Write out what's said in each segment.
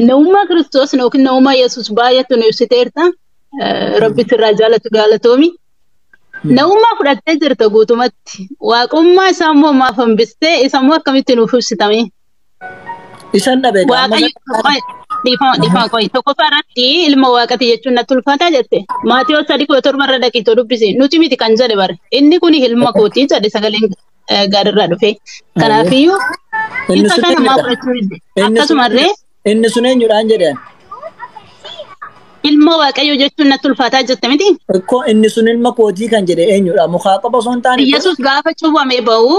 Namummaa Kiristoos yookiin namummaa Yesuus baay'eetu nu ibsiteerta. Rabbi sirraa jaalatu galatoomi. Namummaa fudhattee jirta guutumatti. Waaqummaa isaa immoo maaf hambistee isa immoo akkamitti nuuf ibsitame? Isan dhabe Waaqayyo dhiifama qo'i. Tokkoffaa irratti ilma waaqati jechuun natti ulfaataa jette. Maatiyoos 3:17 irra dhaqitoo dubbisi. Nuti miti kan jedhe bare. Inni kun ilma kootii jedhe sagaleen gaariirraa dhufe. Kanaafiyyuu Inni isa sun kana maa eenyudha? fudhachuu didde? Inni sun Akkasumallee inni sun eenyudhaan jedhan? Ilma waaqayyo jechuun natti ulfaataa jette miti? Ikkoo inni sun ilma kootii kan jedhe eenyudha? Mukaa qofa osoo hin taane. Yesuus gaafa cuuphamee ba'u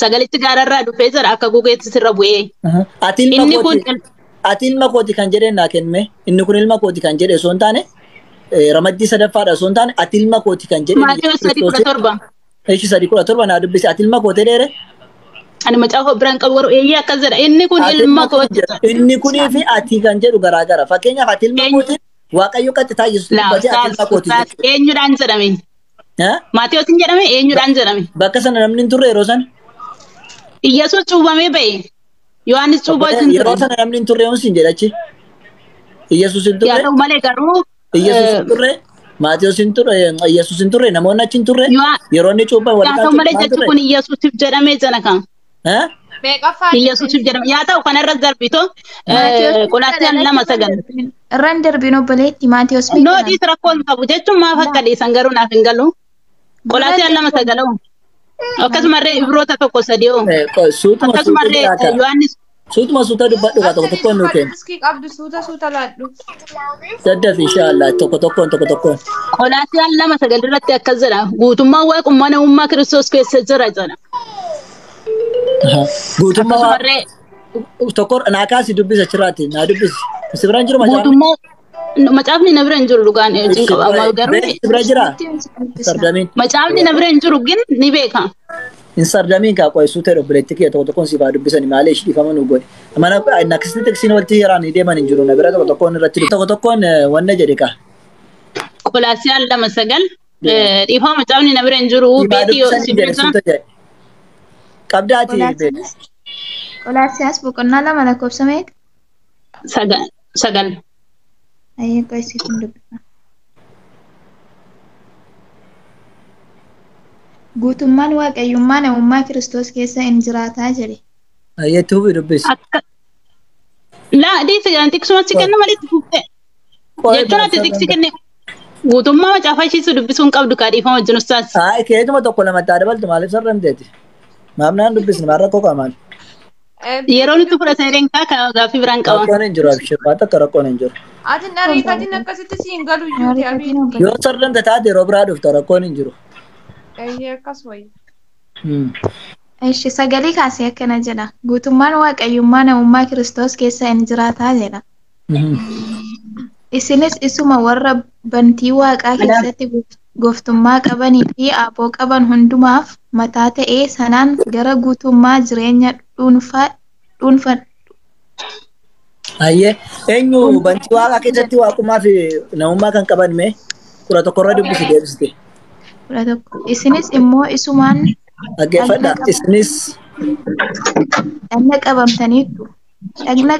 sagalichi gaararraa dhufee jira akka gugeetti sirra bu'ee. Ati ilma Inni kun kooti. Ati ilma kooti kan jedhe naa kennime. Inni kun ilma kooti kan jedhe osoo hin taane ramaddii sadaffaadha osoo hin taane ati ilma kooti kan jedhe. Maatiyoos 3:17. Ishi 3:17 naa dubbisi. Ati ilma kooti dheere. Ani macaafa biraan qabu garuu eeyyee akkas jedha. Inni kun Ati ilma ilma kooti kooti. jedha. Inni kunii fi ati kan jedhu garaagara. Fakkeenyaaf ati ilma Eenyu? kooti Waaqayyo qaxxitaa Yesuus Laa dubbatee ati ilma kooti ustaas jechuudha. eenyudhaan jedhame? Maatiyoos hin jedhame eenyudhaan jedhame? Bakka sana namni hin turre yeroo sana. Yesuus cuuphamee ba'e. Yohaannis cuuphaa hin Yeroo turre. sana namni hin turre yoon siin jedha achi. Yesuus hin Yaa turre. ta'u malee garuu Yesuus hin turre. Maatiyoos hin turre. Yesuus hin turre. Namoonni achi hin turre. Yeroo inni cuuphan Yaa ta'u malee jechi kun Yesuusiif jedhamee jira kan. Meeqaffaa Yesuusiif jedhame. Yaa ta'u kanarras darbitoo Qolaasiyaan 2:9. Irraan darbiin obboleetti Maatiyoos Noo dhiis rakkoo hin qabu jechuun maaf akka dhiisan garuu naaf hin galu. Qolaasiyaan 2:9. Akkasumallee Ibroota 1:3. Suutuma suuta Akkasumallee jiraata. Yohaannis Suutuma suuta dubbadhu kaa tokko tokkoon nuu kennu. Iskii qabdu suuta suuta laadhu. Daddafi inshaallah tokko tokkoon tokko tokkoon. Qolaasiyaan 2:9 irratti akkas jedha. Guutummaan waaqummaa namummaa Kiristoos keessa jira jedha. Guutummaa Akkasumallee tokko naa kaasi dubbisa achirraatti naa dubbisi. Si biraan jiru macaafni? Guutummaa macaafni na bira hin jiru dhugaan hin qabu amma garuu Si bira jira? Sardamiin. Macaafni na bira hin jiru gin ni beeka. Hin sardamiin kaa qo'e suuta obboleetti kiyya tokko tokkoon siif haa dubbisani malee ishii dhiifama nu godhe. Mana akkasitti teksiin walitti yeraan deeman hin jiru na bira tokko tokkoon irratti tokko tokkoon wanna jedhe kaa. Qolaasiyaan 2:9 dhiifama macaafni na bira hin jiru Siif haa beetii yoo dubbisani si jedhe bira jira. suuta jedhe. Qabdaati beeku. Qolaasiyaas boqonnaa 2 lakkoofsa meeqa? 9. Ayyee qo'isiif hin dubbisa. Guutummaan waaqayyummaa namummaa Kiristoos keessa hin jiraataa jedhe. Ayyeetti hubi dubbisi. Akka laa dhiisi kan tiksumatti kennu malee itti fuftee. Jechuun ati tiksi kenne guutummaa macaafa ishiisu dubbisuu hin qabdu kaa dhiifama wajjin ustaas. Haa keetuma tokko lamatti haa dabaltu maaliif sarramteeti? Maaf naan dubbisne maal rakkoo qaba maal? Yeroo nuti fudhatan jedheen kaa gaaffii biraan qaba. Rakkoon hin jiru abshir waan takka rakkoon hin jiru. Ati ariifatiin akkasitti siin galu iyyuu abiitti. Yoo sarramte taate yeroo biraa dhufta rakkoon hin jiru. Eeyyee akkas wayya. Ishi sagalee kaasee akkana jedha. Guutummaan waaqayyummaa namummaa Kiristoos keessa hin jiraataa jedha. Isinis isuma warra bantii waaqaa keessatti gooftummaa qabanii fi aboo qaban hundumaaf mataa ta'ee sanaan gara guutummaa jireenya dhuunfaa dhuunfaa Ayyee eenyu bantii waaqaa keessatti waaqummaa fi namummaa kan qaban mee 11 irra dubbisi deebisite. 11. Isinis immoo isumaan Dhaggeeffadha. Isinis dhagna qabamtaniittu. Dhagna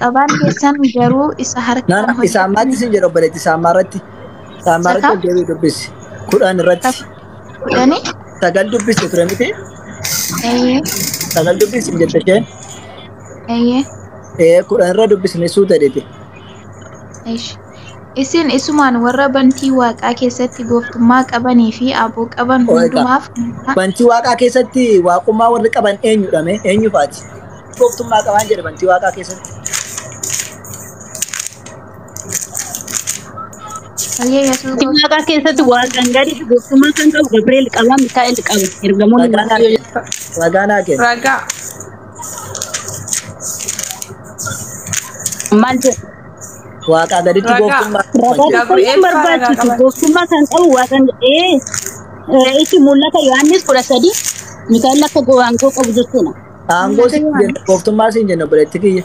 qabaan keessan garuu isa harkaan naan isa ammaatti sin jedhu obboleetti isa ammaa irratti. Isa ammaa irratti ol deebi'i dubbisi. 10 irratti. 10. 9 dubbiste ture miti? Eeyyee. 9 dubbisi jette isheen. Eeyyee. 10 irra dubbisne suuta jedhete. Ishi. Isin isumaan warra bantii waaqaa keessatti gooftummaa qabanii fi aboo qaban hundumaaf Bantii waaqaa keessatti waaqummaa warri qaban eenyudha mee? Eenyu faati? Gooftummaa qaban jedhe bantii waaqaa keessatti. Ayyee Yesuus Bantii waaqaa keessatti waaqaan gadi gooftummaa kan qabu Gabriel qaba, Mikaa'el qaba. Ergamoonni Waaqayyoo Ragaa naa kenni. Ragaa. Maal jedhu? Waaqaa gaditti Ragaa. gooftummaa Ragaa qaban jedhe. tokko hin barbaachisu. Gooftummaa kan qabu waaqaan itti mul'ata Yohaannis 13 Mikaa'el akka aangoo qabu jechuudha. Aangoo siin jenna gooftummaa siin jenna obboleetti kiyya.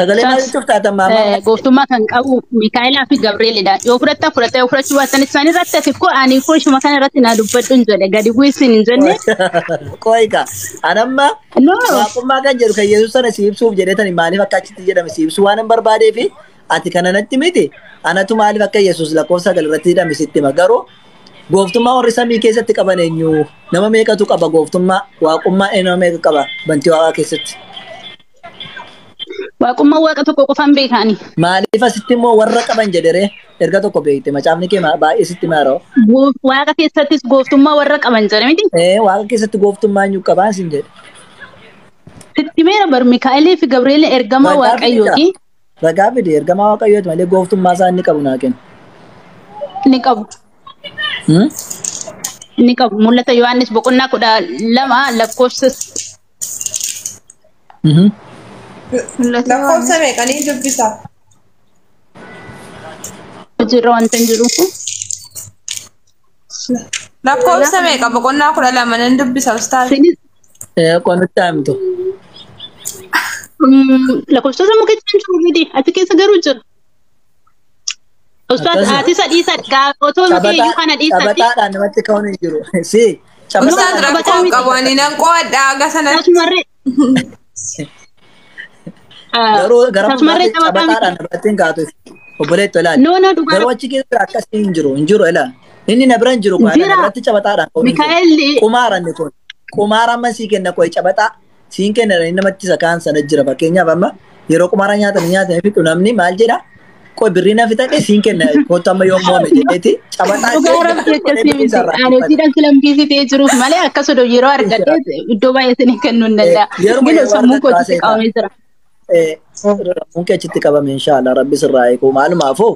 Sagalee maal jechuuf taatan maamaa? Gooftummaa kan qabu Mikaa'elaa fi Gabreelidha. Yoo fudhatta fudhatta yoo fudhachuu baattan isaan irratti ati koo ani koo ishuma kana irratti naa dubbadhu hin jedhe gadi bu'isin hin jenne. Qoyika anamma No. waaqummaa kan jedhu kan Yesuus sana si ibsuuf jedhetani maaliif akka achitti jedhame si ibsuu waan hin barbaadee fi ati kana natti miti anatu maaliif akka Yesuus lakkoofsa 9 irratti jedhame sitti hima garuu gooftummaa warri samii keessatti qaban eenyu nama meeqatu qaba gooftummaa waaqummaa nama meeqa qaba bantii waaqaa keessatti. Waaqummaa waaqa tokko qofaan beekani. Maaliif asitti immoo warra qaban jedheree erga tokko beekte macaafni kee baay'ee sitti maaroo. Waaqa keessattis gooftummaa warra qaban jedhe miti. Waaqa keessatti gooftummaa eenyu qabaan sin jedhe. Sitti meera bar Mikaa'elii fi Gabreelii ergamaa Waaqayyooti. Ragaa fide ergamaa Waaqayyooti malee gooftummaa isaa inni qabu naa kenna. Ni qabu. Ni qabu. Mul'ata Yohaannis boqonnaa 12 lakkoofsa. Lakkoofsa meeqanii dubbisa? Hojiirra wanta hin jiruuf. Lakkoofsa meeqa boqonnaa 12 nan dubbisa ustaaz. Qonitti himtu. Lakkoofsota mukeetti hin jiru miti. Achi keessa garuu jira. Ustaaz ati isa dhiisa otoo mukeeyyuu kana dhiisatti. Cabataadhaan namatti ka'uun hin jiru. Si. Ustaaz rakkoo qabu ani nan qo'adha aga sanatti. Akkasumarree. Garuu gara fuulduraatti cabataadhaan namatti hin kaatu. Obboleetto ilaali. No no dhugaa. Garuu achi keessa akkasii hin jiru hin jiru ilaali. Inni na bira hin jiru na biratti cabataadhaan ka'uun hin jiru. Qumaara inni kun. Qumaara amma sii kenna qo'i cabataa siin kenna inni namatti isa kaan sana jira fakkeenyaaf amma yeroo qumaara nyaatanii nyaatanii fixu namni maal jedha qo'i birrii na fixadhe siin kenna kootu amma yoo mo'ame jedheeti cabataa Dhugaa rabbi akkasii miti. Ani hojiidhaan filamsiisitee jiruuf malee akkas odoo yeroo argadhe iddoo baay'ee isin kennuu hin danda'a. Yeroo sammuu kootitti qabamee jira. Sammuun kee achitti qabame inshaallah rabbi sirraa eegu maalumaafuu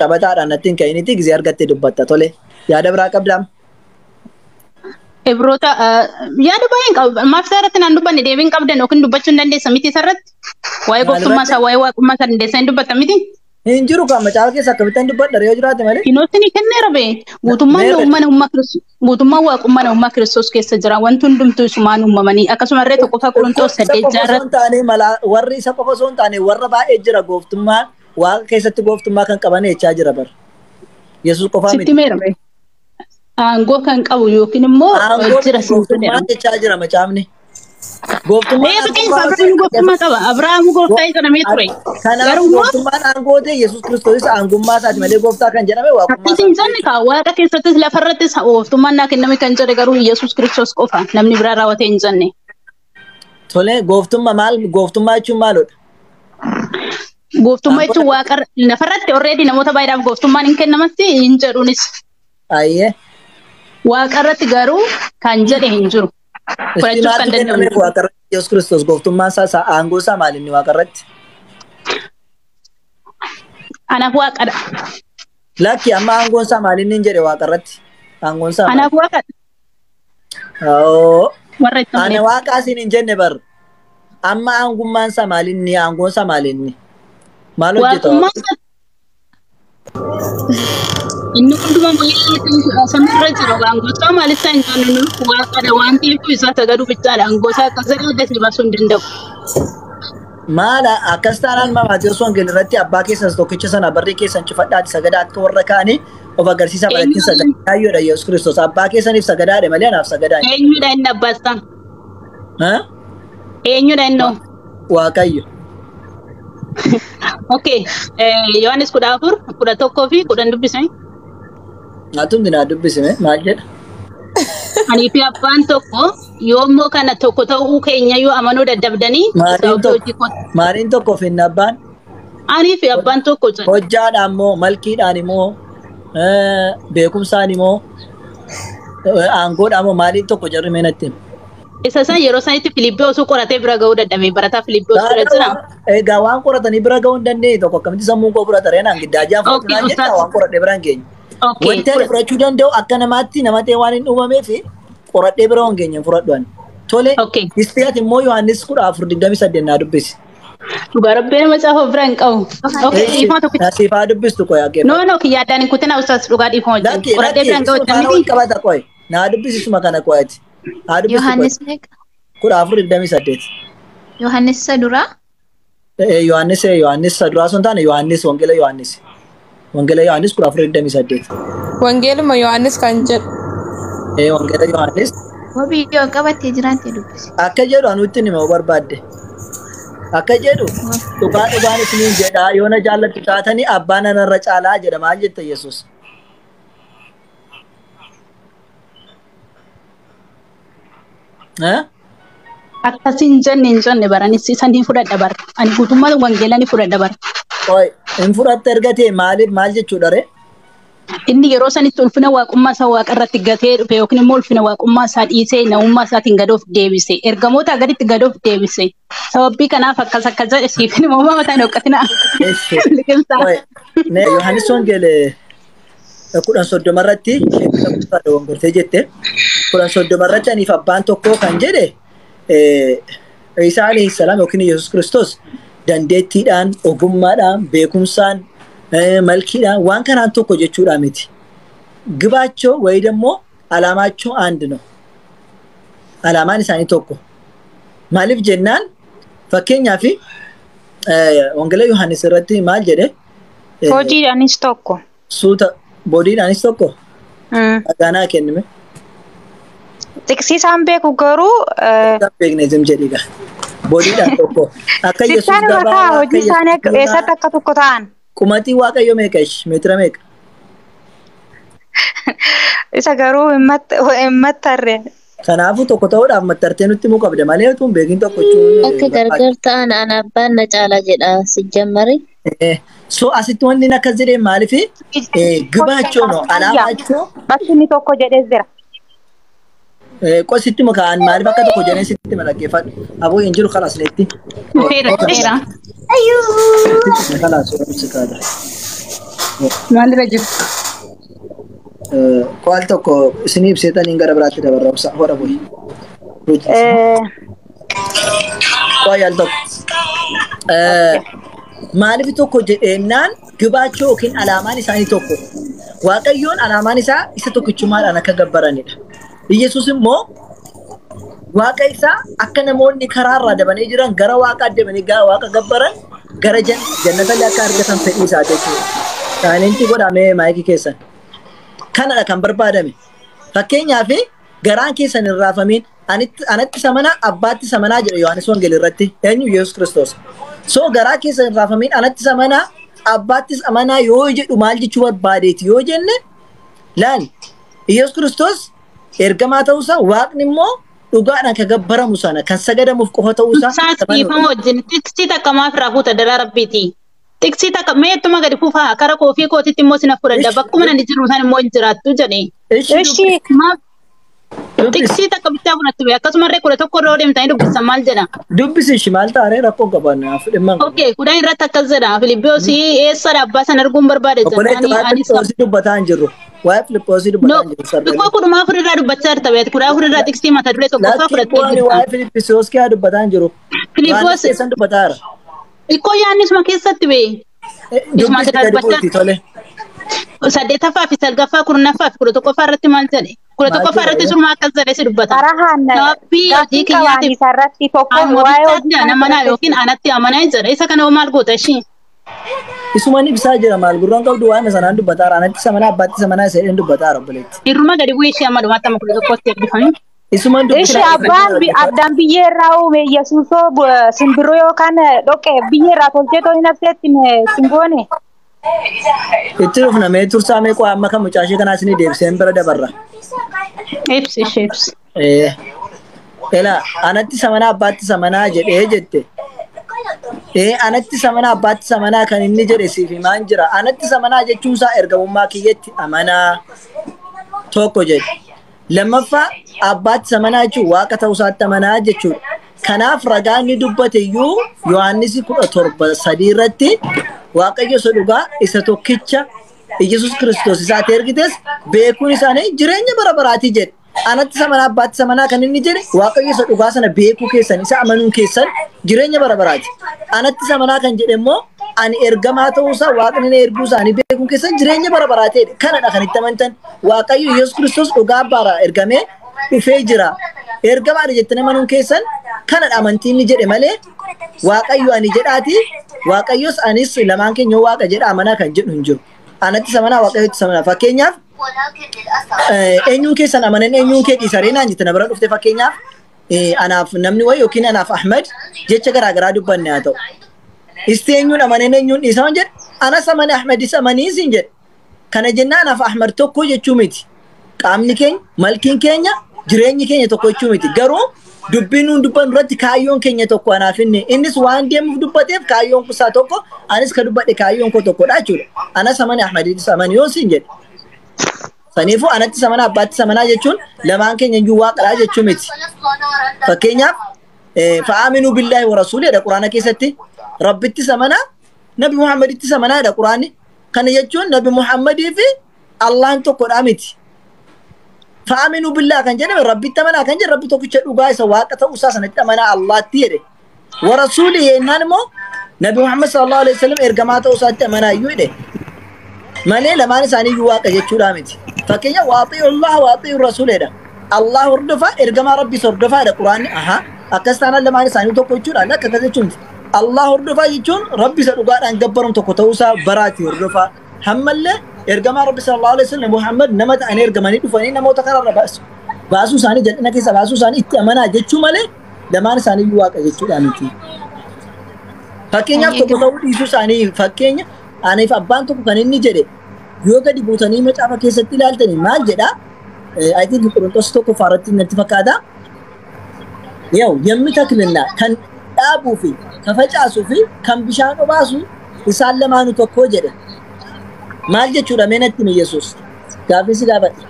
cabataadhaan natti hin ka'initti gizee argattee dubbatta tole yaada biraa qabdaa. Ibroota yaada baay'een qabu. Maaf isaa irratti naan dubbanne deebiin qabdan yookiin dubbachuu hin dandeessa miti isarratti. Waa'ee gooftummaa isaa waa'ee waaqummaa isaa dandeessa hin dubbatta miti. Hin jiru kan macaafa keessa akkamittan dubbadha yoo jiraate malee. Kinooti ni kenneera bee guutummaan waaqummaa namummaa Kiristoos keessa jira wanti hundumtuu isumaan uumamanii akkasumallee tokkoffaa Qorontoos 8 6 warri isa qofa osoo hin taane warra baay'ee jira gooftummaa waaqa keessatti gooftummaa kan qaban jechaa jira bara. Yesuus qofaa miti. Sitti meera bee. Aangoo kan qabu yookiin immoo jira gooftummaa jechaa jira macaafni. Gooftummaan Abrahaam gooftummaa qaba. Abrahaam gooftaa jedhamee ture. Kanaaf gooftummaan aangoo ta'e Yesuus Kiristoosis aangummaa isaati malee gooftaa kan jedhame waaqummaa isaati. Akkasiin jenne kaa waaqa keessattis lafarrattis gooftummaan naa kenname kan jedhe garuu Yesuus Kiristoos qofa namni biraa raawwatee hin jenne. Tole gooftummaa maal gooftummaa jechuun maalodha? Gooftummaa jechuun waaqa lafarratti already namoota baay'eedhaaf gooftummaan hin kennamatti hin jedhuunis. Ayyee. Waaqa irratti garuu kan jedhe hin jiru. Fudhachuuf kan danda'amu. Waaqarratti Yesuus Kiristoos gooftummaan isaa aangoo isaa maal inni waaqarratti? Anaaf waaqadha. Lakki amma aangoon isaa maal inni hin jedhe waaqarratti? Aangoon isaa Anaaf waaqadha. Oo. Warra itti Ana waaqaa siin hin jenne bar. Amma aangummaan isaa maal inni aangoon isaa maal inni? Maal hojjeta? Waaqummaan isaa inni hundumaa mul'inni samiirra jiru aangoo maal isaa hin jennu nu waaqadha waan ta'eef isaa sagaduu bichaadha aangoo isaa akka jedhu adda baasuu hin danda'u. Maala akkas taanaan Maatewos Wangeelii irratti abbaa keessan tokkicha sana barrii keessan cufadhaati sagadaa akka warra kaanii of agarsiisaa barattiin sagadaa yoodha Yesuus Kiristoos abbaa keessaniif sagadaadha malee anaaf sagadaa. Eenyudha inni abbaa isaa? Eenyudha inni? Waaqayyo. Okay, Yohaannis 14, 11 fi 10 dubbisame. Atumti naa dubbisime maal jedha? Anii fi abbaan tokko yoommoo kana tokko ta'uu keenya yoo amanuu dadhabdanii Maaliin tokko finna abbaan? Anii fi abbaan tokko jedha. Hojjaadhaan moo malkiidhaan immoo beekumsaan immoo aangoodhaan moo maaliin tokko jarri mee natti himi? Isa san yeroo sanitti Filiippii osoo qoratee bira ga'uu dadhabee barataa Filiippii osoo bira jira. Egaa waan qoratanii bira ga'uu hin dandeenye tokko akkamitti sammuun koo fudhata reenaan giddaa jaan fudhatu jettaa waan qoradhee bira hin geenye. Wanti ani fudhachuu danda'u akka namaatti nama ta'e waan hin uumamee fi qoradhee bira hin geenye fudhadhu ani. Tole Istiyaat immoo Yohaannis 14:28 naa dubbisi. Dhugaa rabbii nama caafa bira hin qabu. Dhiifama tokko. Siifaa dubbistu qoy akka. No no kiyyaadhaan hin kutina ustaas dhugaa dhiifama wajjin. Qoradhee bira hin ga'u qabata qoy. Naa dubbisisuma kana qoyati. Yohaannis meeqa? 14:28. Yohaannis isa duraa? Yohaannis Yohaannis duraa osoo hin taane Yohaannis Wangeela Yohaannis. Wangeela Yohaannis 14:28. Wangeeluma Yohaannis kan jedhu. Wangeela Yohaannis. Wabii yoo qabattee jiraatte dubbisi. Akka jedhu anuutti hima yoo barbaadde. Akka jedhu dhugaa dhugaan isiniin jedha yoo na jaallattu taatanii abbaan anarra caalaa jedha maal jetta Yesuus. Akkasiin jenne hin jenne baranis isa ni fudhadha bara. Ani guutummaa wangeelaa ni fudhadha bara. Oi, hin fudhatte erga ta'e maaliif maal jechuudha ree? Inni yeroo sanitti ulfina waaqummaa isaa waaqa irratti gatee dhufe yookiin immoo ulfina waaqummaa isaa dhiisee namummaa isaatiin gadoof deebise. Ergamoota gaditti gadoof deebise. Sababii kanaaf akkas akkas jedhe siif immoo mataa hin hooqqatina. Liqimsaa. Yohaannis Wangeelee 10:30 irratti isheen dogongortee jette. 10:30 irratti aniif abbaan tokko kan jedhe Isaa alayhi salaam yookiin Yesuus Kiristoos dandeettiidhaan, ogummaadhaan, beekumsaan, malkiidhaan waan kanaan tokko jechuudha miti. Gibaachoo wayi immoo alaamaachoo አንድ ነው. Alaamaan isaanii tokko. Maaliif jennaan fakkeenyaaf Wangeela Yohaannis irratti maal jedhe? Hojiidhaanis tokko. Suuta bodiidhaanis tokko. Dhagaanaa kennime. Tiksisaan beeku garuu. Beekne jedhiga. Bodiidhaan tokko. Akka Yesuus gabaa hojii isaanii eessatti akka tokko ta'an. Qumatii Waaqayyo meeqa ishi? Meetira meeqa? Isa garuu hin mattarre. Kanaafuu tokko ta'uudhaaf mattartee nutti himuu qabda malee utuu hin beekin tokko jechuun. Akka gargar ta'an ana abbaan na caala jedha si jammari. So asitti wanni inni akkas jedhee maaliif gibaachoo no alaamaachoo. Bakki inni tokko jedhee jira. Qositti mukaan maaliif akka tokko jedhee sitti malakkeeffadhu. Aboo hin jiru kanas neetti. Dhufeera dhufeera. Kalaas si kaadha. Maalirra jiru? Qo'al tokko isinii ibseetaniin gara biraatti dabarra hora bu'i. Qo'al tokko. Maaliif tokko jedheennaan gibaachoo yookiin alaamaan isaanii tokko. Waaqayyoon alaamaan isaa isa tokkichummaadhaan akka gabbaranidha. Yesuus immoo waaqa isaa akka namoonni karaarraa dabanii jiran gara waaqaa deemanii waaqa gabbaran gara jannatallee akka argatan fedhii isaa jechuudha. Saayintii godhamee maayikii keessan. Kanadha kan barbaadame. Fakkeenyaaf garaan keessan hin raafamiin anatti samanaa abbaatti samanaa jedha Yohaannis Wangeelii irratti eenyu Yesuus Kiristoos. So garaa keessan hin raafamiin anatti samanaa abbaattis amanaa yoo jedhu maal jechuu barbaadeeti yoo jenne laal Yesuus Kiristoos ergamaa ta'uusaa waaqni immoo dhugaadhaan kan gabbaramu sana kan sagadamuuf qofa ta'uusaa. Saasiifama wajjin tiksii takka maaf irraa fuuta daraa rabbiiti. Tiksii takka meettuma gadi fufaa kara koofii kootitti immoo sina fudhadha bakkuma nani jiru san immoo hin jiraattu jedhee. Ishi. Tiksii takka bittaa fudhattu bee akkasumallee 11 irra deemtanii dubbistan maal jedha? Dubbisi ishi maal taaree rakkoo qaban dhimma. Okay 10 irratti akkas jedha Filiippiyoosii eessadha abbaa san arguun barbaade jedhanii anis. Obboleetti dubbataa hin jirru. Waa'ee Filiippoosii dubbataa hin jiru. Xiqqoo 14 irraa dubbachaa jirta beektu 14 irraa tiksii mata duree tokkoffaa fudhattee jirta. Waa'ee Filiippisoos kee dubbataa hin jiru. Filiippoos keessan dubbataa jira. Xiqqoo yaannisuma keessatti bee. Dubbisi gadi buuti tole. 8ffaa fi 9ffaa 10ffaa fi 11ffaa irratti maal jedhe? 11ffaa irratti surmaa akkas jedhee si dubbata. Sababii hojii kiyyaatiif waa'ee hojii amanaa yookiin anatti amanaa jedha. Isa kana maal goota ishii? Isumaan ibsaa jira maal gurraan qabdu waa'ee sanaan dubbataa jira. Anatti samanaa abbaatti samanaa isa jedheen dubbataa jira obboleetti. Hirruma gadi bu'ee ishee amma dhumaatti amma 11tti eebbifame. Isumaan Ishi abbaan addaan biyyee irraa uume Yesuusoo simbirroo yookaan dhoqqee biyyee irraa tolchee tolii nafseetti sin goone. Itti dhufna mee tursaa mee qo'aa amma kan mucaa ishee kanaa isinii deebiseen bira dabarra. Ibsi ishee ibsi. Elaa anatti samanaa abbaatti samanaa jedhee jette. Anatti samanaa abbaatti samanaa kan inni jedhe siif himaan jira. Anatti samanaa jechuun isaa ergamummaa kiyyatti amanaa tokko jedhe. Lammaffaa abbaatti samanaa jechuun waaqa ta'uusaatti amanaa jechuudha. Kanaaf ragaa inni dubbate iyyuu Yohaannis 17:3 irratti Waaqayyo isa dhugaa isa tokkicha Yesuus Kiristoos isaatti ergites beekuun isaanii jireenya bara baraatii jedhe. Anatti samanaa abbaatti samanaa kan inni jedhe Waaqayyo isa dhugaa sana beekuu keessan isa amanuu keessan jireenya bara baraati. Anatti samanaa kan jedhe immoo ani ergamaa ta'uusaa waaqni na erguu isaanii beekuun keessan jireenya bara baraa ta'edha. Kanadha kan itti amantan. Waaqayyo Yesuus Kiristoos dhugaa abbaarraa ergamee dhufee jira. Ergamaadha jettanii amanuun keessan kanadha amantiin inni jedhe malee Waaqayyo ani jedhaati Waaqayyos anis lamaan keenya waaqa jedha amanaa kan jedhu hin jiru. Anattis amanaa Waaqayyotti amanaa. Fakkeenyaaf eenyuun keessan amanan eenyuun kee dhiisaree naan jette na bira dhufte fakkeenyaaf anaaf namni wayi yookiin anaaf Ahmed jecha garaagaraa dubbanne haa ta'u. Isti eenyuun amanan eenyuun dhiisaman jedhe anas amane Ahmedis amanii siin jedhe. Kana jennaan anaaf Ahmed tokko jechuu miti. Qaamni keenya, malkiin keenya, jireenyi keenya tokko jechuu miti. Garuu dubbiin nuun dubbannu irratti kaayyoon keenya tokko anaaf inni. Innis waan deemuuf dubbateef kaayyoon isaa tokko, anis ka dubbadhe kaayyoon koo tokkodha jechuudha. Anas amane Ahmedis amani yoo siin jedhe. Saniifuu anattis amanaa abbaattis amanaa jechuun lamaan keenya iyyuu waaqadha jechuu miti. Fakkeenyaaf fa'aaminuu billaahi wa rasuuli jedha quraana keessatti. Rabbittis amanaa, Nabi Muhammadittis amanaa jedha quraanni. Kana jechuun Nabi Muhammadii fi Allahan tokkodha miti. Fa'aaminuu billaa kan jedhame Rabbitti amanaa kan jedhe Rabbi tokkicha dhugaa isa waaqa ta'uu isaa sanatti amanaa Allaatti jedhe. Wa rasuuli jennaan immoo Nabi Muhammad sallallahu alaihi wasallam ergamaa ta'uu isaatti amanaa iyyuu jedhe. Malee lamaan isaanii iyyuu waaqa jechuudha miti. Fakkeenya waaxi'u Allah waaxi'u rasuul jedha. Allah hordofaa ergamaa Rabbiis hordofaa jedha quraanni. Aha akkas taanaan lamaan isaanii tokko jechuudha. Lakka akkas jechuun miti. Allah hordofaa jechuun Rabbi isa dhugaadhaan gabbaramu tokko ta'uusaa baraati hordofaa. Hammallee ergamaa Rabbi sallallahu alaihi wasallam Muhammad nama ta'anii ergamanii dhufanii namoota karaarra baasuu isaanii jal'ina keessa baasuu isaanii itti amanaa jechuu malee lamaan isaanii iyyuu waaqa jechuudha miti. Fakkeenyaaf tokko ta'uu dhiisuu isaanii fakkeenya aniif abbaan tokko kan inni jedhe yoo gadi buutanii macaafa keessatti ilaaltanii maal jedhaa? I think Qorontos tokko faaratti natti fakkaata. Yaw የሚተክልና kan dhaabuu fi kan facaasuu fi kan bishaan obaasu isaan lamaanuu tokko jedhe. Maal jechuudha mee natti himi Yesuus? Gaaffii si gaafadhe.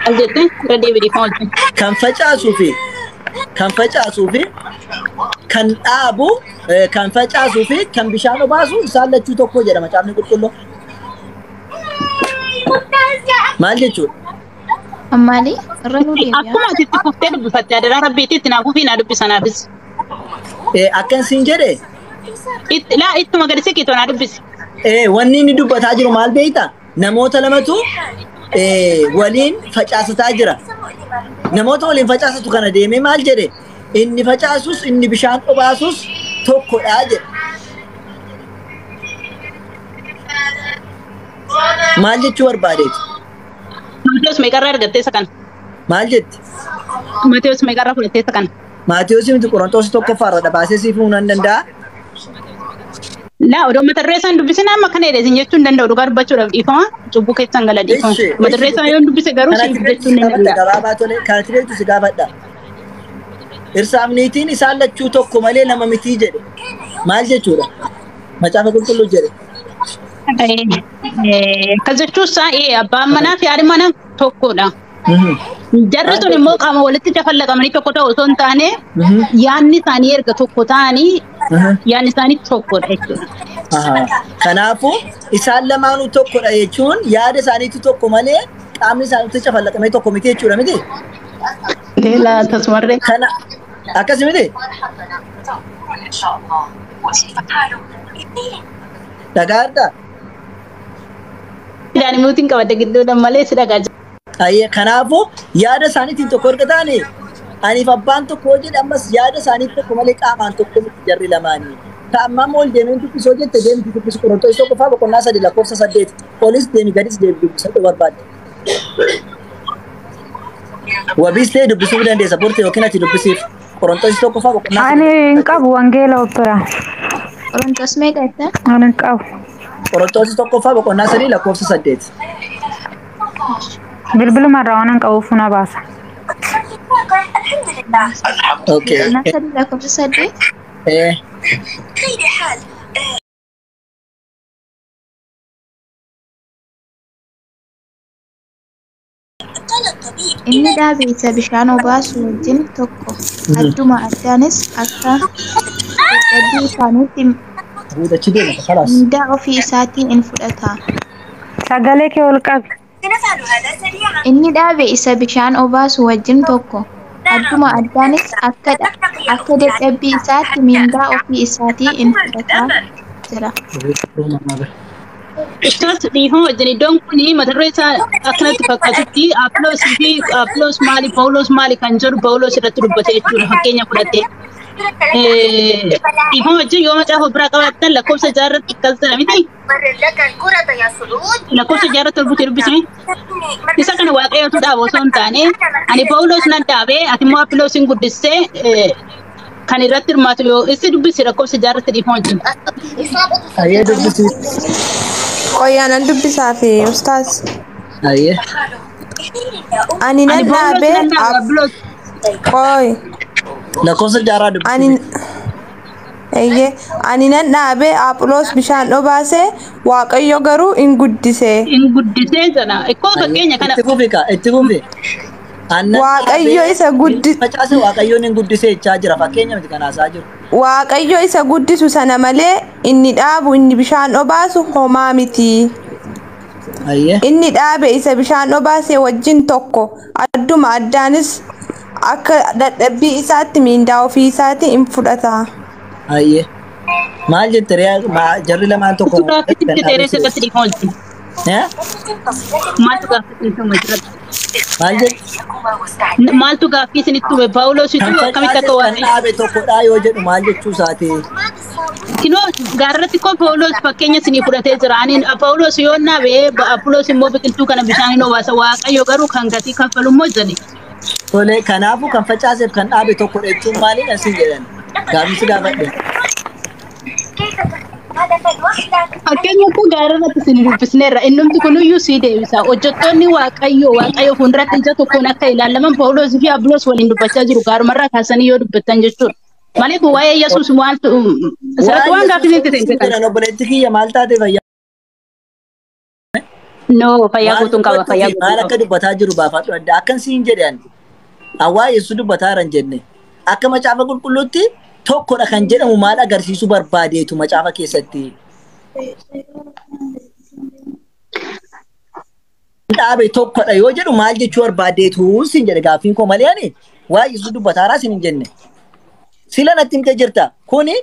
Maal jette? Irra deebi'i dhiifama wajjin. Kan facaasuu fi kan facaasuu fi kan dhaabu kan facaasuu fi kan bishaan obaasu isaan lachuu tokko jedha macaafni qulqulluu. Maal jechuudha? Maali? Irra nuu deebi'a. Akkuma ati itti fuftee dubbifatte adaraa rabbiitti itti naa fufii naa dubbisanaafis. Akkan siin jedhe Laa ittuma gadi siqiitoo naa dubbisi. Wanni inni dubbataa jiru maal beektaa? Namoota lamatu waliin facaasataa jira. Namoota waliin facaasatu kana deemee maal jedhe? Inni facaasus inni bishaan obaasus tokkodha jedhe. Maal jechuu barbaadeeti? Maatewos meeqarraa argattee isa kana? Maal jetti? Maatewos meeqarraa fudhattee isa kana? Maatewos miti Qorontos tokkoffaarra dhabaasee siif himuu nan danda'a. Laa odoo mata duree isaan dubbisin amma kana jedhe jechuu hin danda'u dhugaa dubbachuudhaaf dhiifama cubbuu keessan gala dhiifama. Mata duree isaa yoon dubbise garuu Kanatti siif beektu jechuun si ni gaafadha danda'a. gabaabaa tole kanatti beektu si gaafadha. Irsaaf niitiin isaan lachuu tokko malee lama mitii jedhe. Maal jechuudha? Macaafa qulqulluu jedhe. Akkas jechuun isaa abbaan manaa fi haadhi manaa tokkodha. Jarri Maal sun immoo jechuudha? qaama walitti dafallaqamanii tokko ta'u osoo hin taane yaadni isaanii erga tokko ta'anii yaadni isaanii tokkodha jechuudha. Kanaafuu isaan lamaanuu tokkodha jechuun yaada isaaniitu tokko malee qaamni isaaniitu cafallaqamee tokko miti jechuudha miti? Leelaa tasumarree. Kana akkas miti? Dhagaadhaa? Daanimuutiin qabadde gidduudhaan malee si dhagaa jira. Ayyee kanaafuu yaada isaaniitiin tokko erga ta'anii aniif abbaan tokko jedhe ammas yaada isaaniif tokko malee qaamaan tokko miti jarri lamaanii. Ta'ammaa ol deemee dubbisoo jette deemti dubbisu Qorontos tokkoffaa boqonnaa 3 lakkoofsa 8 olis deemi gadis deemi dubbisuu barbaadde. Wabiis ta'e dubbisuu dandeessa borte yookiin ati dubbisiif Qorontos tokkoffaa boqonnaa 3 Ani hin qabu wangeela obbira. Qorontos meeqa jetta? Ani hin qabu. Qorontos tokkoffaa boqonnaa 3 lakkoofsa 8. Bilbiluma irraa waan hin qabuuf na baasa. Okay. Boqonnaa 3 lakkoofsa 8. Inni dhaabe isa bishaan obaasu wajjin tokko. Adduma addaanis akka dadhabbii isaaniitti Achi deema khalaas. mindaa ofii isaatiin in fudhata. Sagalee kee ol qabi. Inni dhaabe isa bishaan obaasu wajjin tokko. Adduma addaanis akka dadhabbii isaatti mindaa ofii isaatii in fudhata jira. Ustaas dhiifama wajjin iddoon kun mata duree isaa akkanatti fakkaatutti Appiloosii fi Appiloos maali Paawuloos maali kan jedhu Paawuloos irratti dubbate jechuudha fakkeenya fudhatee. Dhiifama wajjin yoo macaafa biraa qabaattan lakkoofsa jaarratti akkas jedha miti. Lakkoofsa jaarratti ol butee dubbisime. Isa kana waaqayyotu dhaaba osoo hin taane ani Paawuloos nan dhaabee ati immoo Appiloosiin guddistee kan irratti hirmaatu yoo issi dubbisi lakkoofsa jaarratti dhiifama wajjin. Ayyee dubbisi. Qoyyaanan dubbisaa fi ustaas. Ayyee. Ani nan Ani Paawuloos dhaabee nan dhaabe Appiloos. qoy Lakkoofsa jaaraa dubbisi. ani eeyyee ani nan dhaabee Aphiloos bishaan dhobaase Waaqayyo garuu in guddise. In guddisee jedha. Ikkoo fakkeenya kana Itti fufi kaa itti fufi. Annan Waaqayyo dhaabee isa guddi facaase Waaqayyoon hin guddisee jechaa jira fakkeenya miti kan haasaa jiru. Waaqayyo isa guddisu sana malee inni dhaabu inni bishaan dhobaasu homaa miti. Ayyee. Inni dhaabe isa bishaan dhobaase wajjin tokko adduma addaanis akka dadhabbii isaatti miindaa ofii isaatti in fudhata. Ayyee. Maal jette ree jarri lamaan tokko Maaltu gaaffii sitti ta'e irratti dhiifama wajjin? Eh? Maaltu gaaffii isinitti uume asirratti? Maal jette? Maaltu gaaffii isinitti uume? Paawuloositu Kan akkamitti facaase akka kan waaqayyo dhaabe tokkodha yoo jedhu maal jechuu isaati? Kinoo gaarratti koo Paawuloos fakkeenya isinii fudhatee jira. Ani Paawuloos yoo dhaabe Appiloos immoo biqiltuu kana bishaan hin obaasa. Waaqayyo garuu kan gatii kaffalu immoo jedhe. Tole kanaafuu kan facaaseef kan dhaabe tokkodha jechuun maalidha siin jedhan? Gaaffii si gaafadhe. Fakkeenya kun gaarratti isin dubbisneerra. Innumti kunuyyuu sii deebisa. Hojjettoonni Waaqayyo Waaqayyo fuulduratti ija tokkoon akka ilaalaman Paawuloos fi Appiloos waliin dubbachaa jiru. Gaarumarraa kaasanii yoo dubbattan jechuudha. Malee kun waa'ee Yesuus maaltu asirratti waan gaaffii isinitti ta'e kana. Jedhan obboleetti kiyya maal taate fayyaa? No, fayyaa Maal guutuun qaba. dubbattuu Fayyaa fi maal guutuun akka qaba. dubbataa jiru baafadhu adda akkan siin jedhan. Awwaa Yesuus dubbataa jiran jenne. Akka macaafa qulqulluutti tokkodha kan jedhamu maal agarsiisuu barbaadeetu macaafa keessatti. Dhaabe tokkodha yoo jedhu maal jechuu barbaadeetu siin jedhe gaaffiin koo malee ani waa Yesuus dubbataa jiraa siin hin jenne. Sila natti himtee jirta. Kuni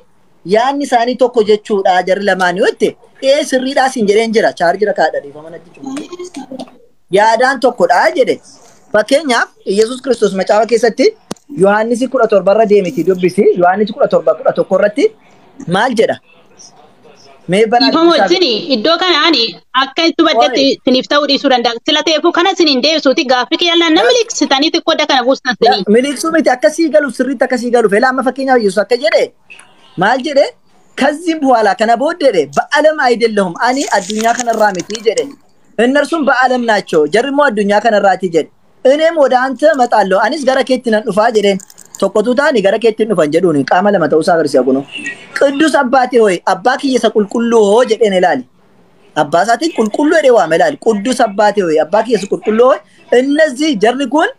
yaadni isaanii tokko jechuudha jarri lamaan yoo jette ee sirriidhaa siin jedheen jira. Chaarjira kaadha dhiifama natti cufu. Yaadaan tokkodha jedhe. Fakkeenyaaf Yesuus Kiristoos macaafa keessatti Yohaannis 17 irra deemiti dubbisi. Yohaannis 17:11 irratti maal jedha? Mee banaa Dhiifama dubbisaa. wajjin iddoo kana ani akka itti hubadhetti isiniif ta'uu dhiisuu danda'a. Sila ta'eefuu kana isiniin deebisuuti gaaffii kiyya nama miliqsitanii xiqqoo kana buustan isinii. Miliqsuu miti akkasii galu sirriitti akkasii galu fela amma fakkeenyaaf Yesuus akka jedhe maal jedhe ከዚህም በኋላ kana booddee በዓለም አይደለሁም ani addunyaa kanarraa miti jedhe እነርሱም በዓለም ናቸው jarri immoo addunyaa kanarraati jedhe እኔም ወደ አንተ እመጣለሁ anis gara keetti nan dhufaa jedheen tokkotu taani gara keetti hin dhufan jedhuun qaama lama ta'uusaa agarsiisa kunoo ቅዱስ አባቴ ሆይ abbaa kiyya isa qulqulluu hoo jedheen ilaali abbaa isaatiin qulqulluu jedhee waama ilaali ቅዱስ አባቴ ሆይ abbaa kiyya isa qulqulluu ሆይ እነዚህ jarri kun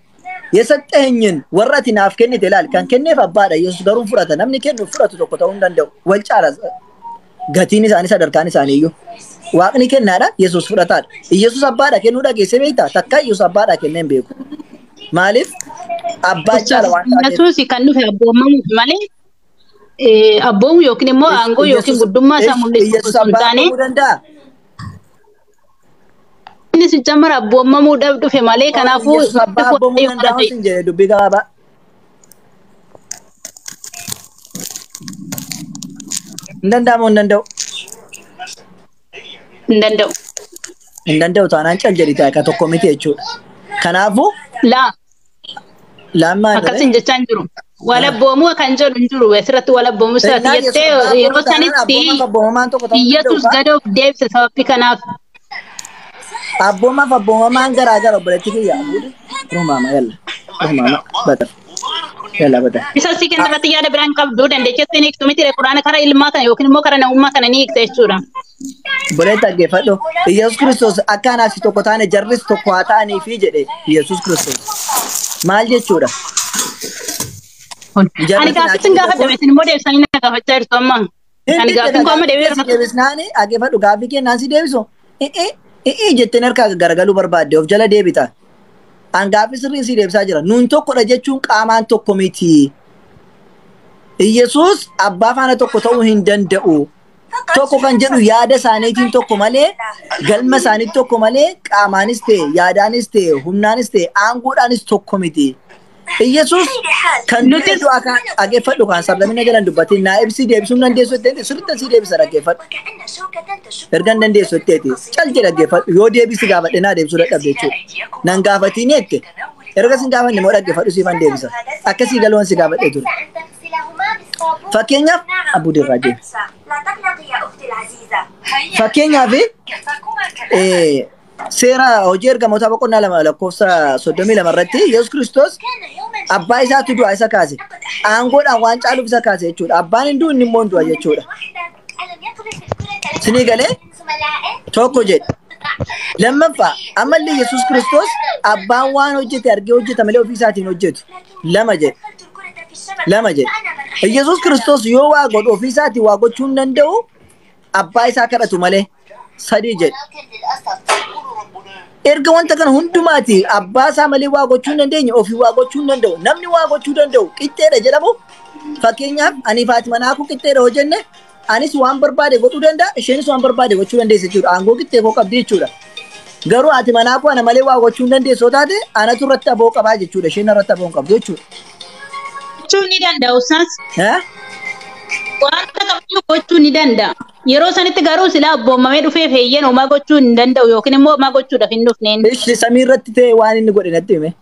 የሰጠኸኝን warra ati naaf kennite ilaali kan kenneef abbaadha yesus garuu hin fudhata namni kennu fudhatu tokko ta'uu hin danda'u wal caala gatiin isaanii sadarkaan isaanii iyyuu waaqni kennaadha yesus fudhataadha yesus abbaadha kennuu dhageessee beektaa takka yesus abbaadha kennee hin beeku maaliif abbaa caala waan taateef Yesuus kan dhufe abboomamuuf malee abboomu yookiin immoo aangoo yookiin guddummaa isaa mul'isuuf yesus osoo hin abbaa taane ta'uu danda'a inni si jammara abboomamuudhaaf dhufe malee kanaafuu yesus abbaa abboomuu danda'a sin jedhe dubbii gabaabaa hin danda'amu hin danda'u hin danda'u. hin danda'u taanaan cal jedhi ta'a tokko miti jechuudha kanaafuu Laa lammaan akkas hin jechaa hin jiru. Walabboomuu kan jedhu hin jiru asirratti walabboomuu isaati jettee yeroo sanitti abboomamaan tokko ta'uu Yesuus danda'u gad of deebise sababii kanaaf. abboomaaf abboomamaan garaa gara obboleetti kiyya rumaama yalla rumaama badar yalla badar Isa si kenna irratti yaada biraan qabdu dandeettii ni hiiktu miti quraana karaa ilmaa kana yookiin immoo karaa namummaa kana ni hiikta jechuudha. Obboleetti dhaggeeffadhu Yesuus Kiristoos akka anaaf si tokko taane jarris tokko haa ta'aniifi jedhe Yesuus Kiristoos maal jechuudha? Ani gaaffii sin gaafadha isin immoo deebisanii na gaafachaa jirtu amma. Ani gaaffiin koo amma deebi'ee Si deebisnaani dhaggeeffadhu gaaffii kennaan si deebisu i'ii jetteen harkaa garagaluu barbaadde of jala deebita. An gaaffii sirriin si deebisaa jira. Nuun tokkodha jechuun qaamaan tokko miti. Iyyasuus abbaa faana tokko ta'uu hin danda'u. Tokko kan jedhu yaada isaaniitiin tokko malee, galma isaaniitti tokko malee, qaamaanis ta'e, yaadaanis ta'e, humnaanis ta'e, aangoodhaanis tokko miti. Iyyasuus kan nuti du'aa kan dhaggeeffadhu kan sablamina jalan dubbatiin naa ibsii deebisuu hin dandeessu jettee sirriitti sii deebisa dhaggeeffadhu. Erga hin dandeessu jetteeti cal jedhe dhaggeeffadhu yoo deebisi gaafadhe naa deebisuu dadhabde jechuudha. Nan gaafatiin jette erga sin gaafanne immoo dhaggeeffadhu siifan deebisa. Akkasii galoon si gaafadhe ture. Fakkeenyaaf Abuu Dirraa deemi. Fakkeenyaaf seera hojii ergamootaa boqonnaa 2 lakkoofsa 32 irratti Yesuus Kiristoos abbaa isaatu du'a isa kaase. Aangoodhaan waan caaluuf isa kaase jechuudha. Abbaan hin du'u inni immoo hin du'a jechuudha. Sinii galee tokko jedhe. Lammaffaa ammallee Yesuus Kiristoos abbaan waan hojjete argee hojjeta malee ofii isaatiin hojjetu. 2 jedhe. 2 jedhe. Yesuus Kiristoos yoo waa godhu ofii isaatiin waa gochuu hin danda'u abbaa isaa kadhatu malee. 3 jedhe. Erga wanta kana hundumaati abbaa isaa malee waa gochuu hin dandeenye ofii waa gochuu hin danda'u. Namni waa gochuu danda'u qixxeedha jedhamu. Fakkeenyaaf ani Faatimaa naakuu qixxeedha hoo jenne anis waan barbaade godhuu danda'a isheenis waan barbaade gochuu dandeessi jechuudha. Aangoo qixxee koo qabdi jechuudha. Garuu haati manaa koo ana malee waa gochuu hin dandeessu yoo taate anatu irratti aboo qabaa jechuudha. Isheen irratti aboo hin qabdu jechuudha. Gochuu ni danda'a Ustaas. Wanta kamiyyuu gochuu ni danda'a. Yeroo sanitti garuu silaa abboomamee dhufeef heeyyeen homaa gochuu hin danda'u yookiin immoo homaa gochuudhaaf hin dhufneen. Ishi samii irratti ta'e waan inni godhe natti hime.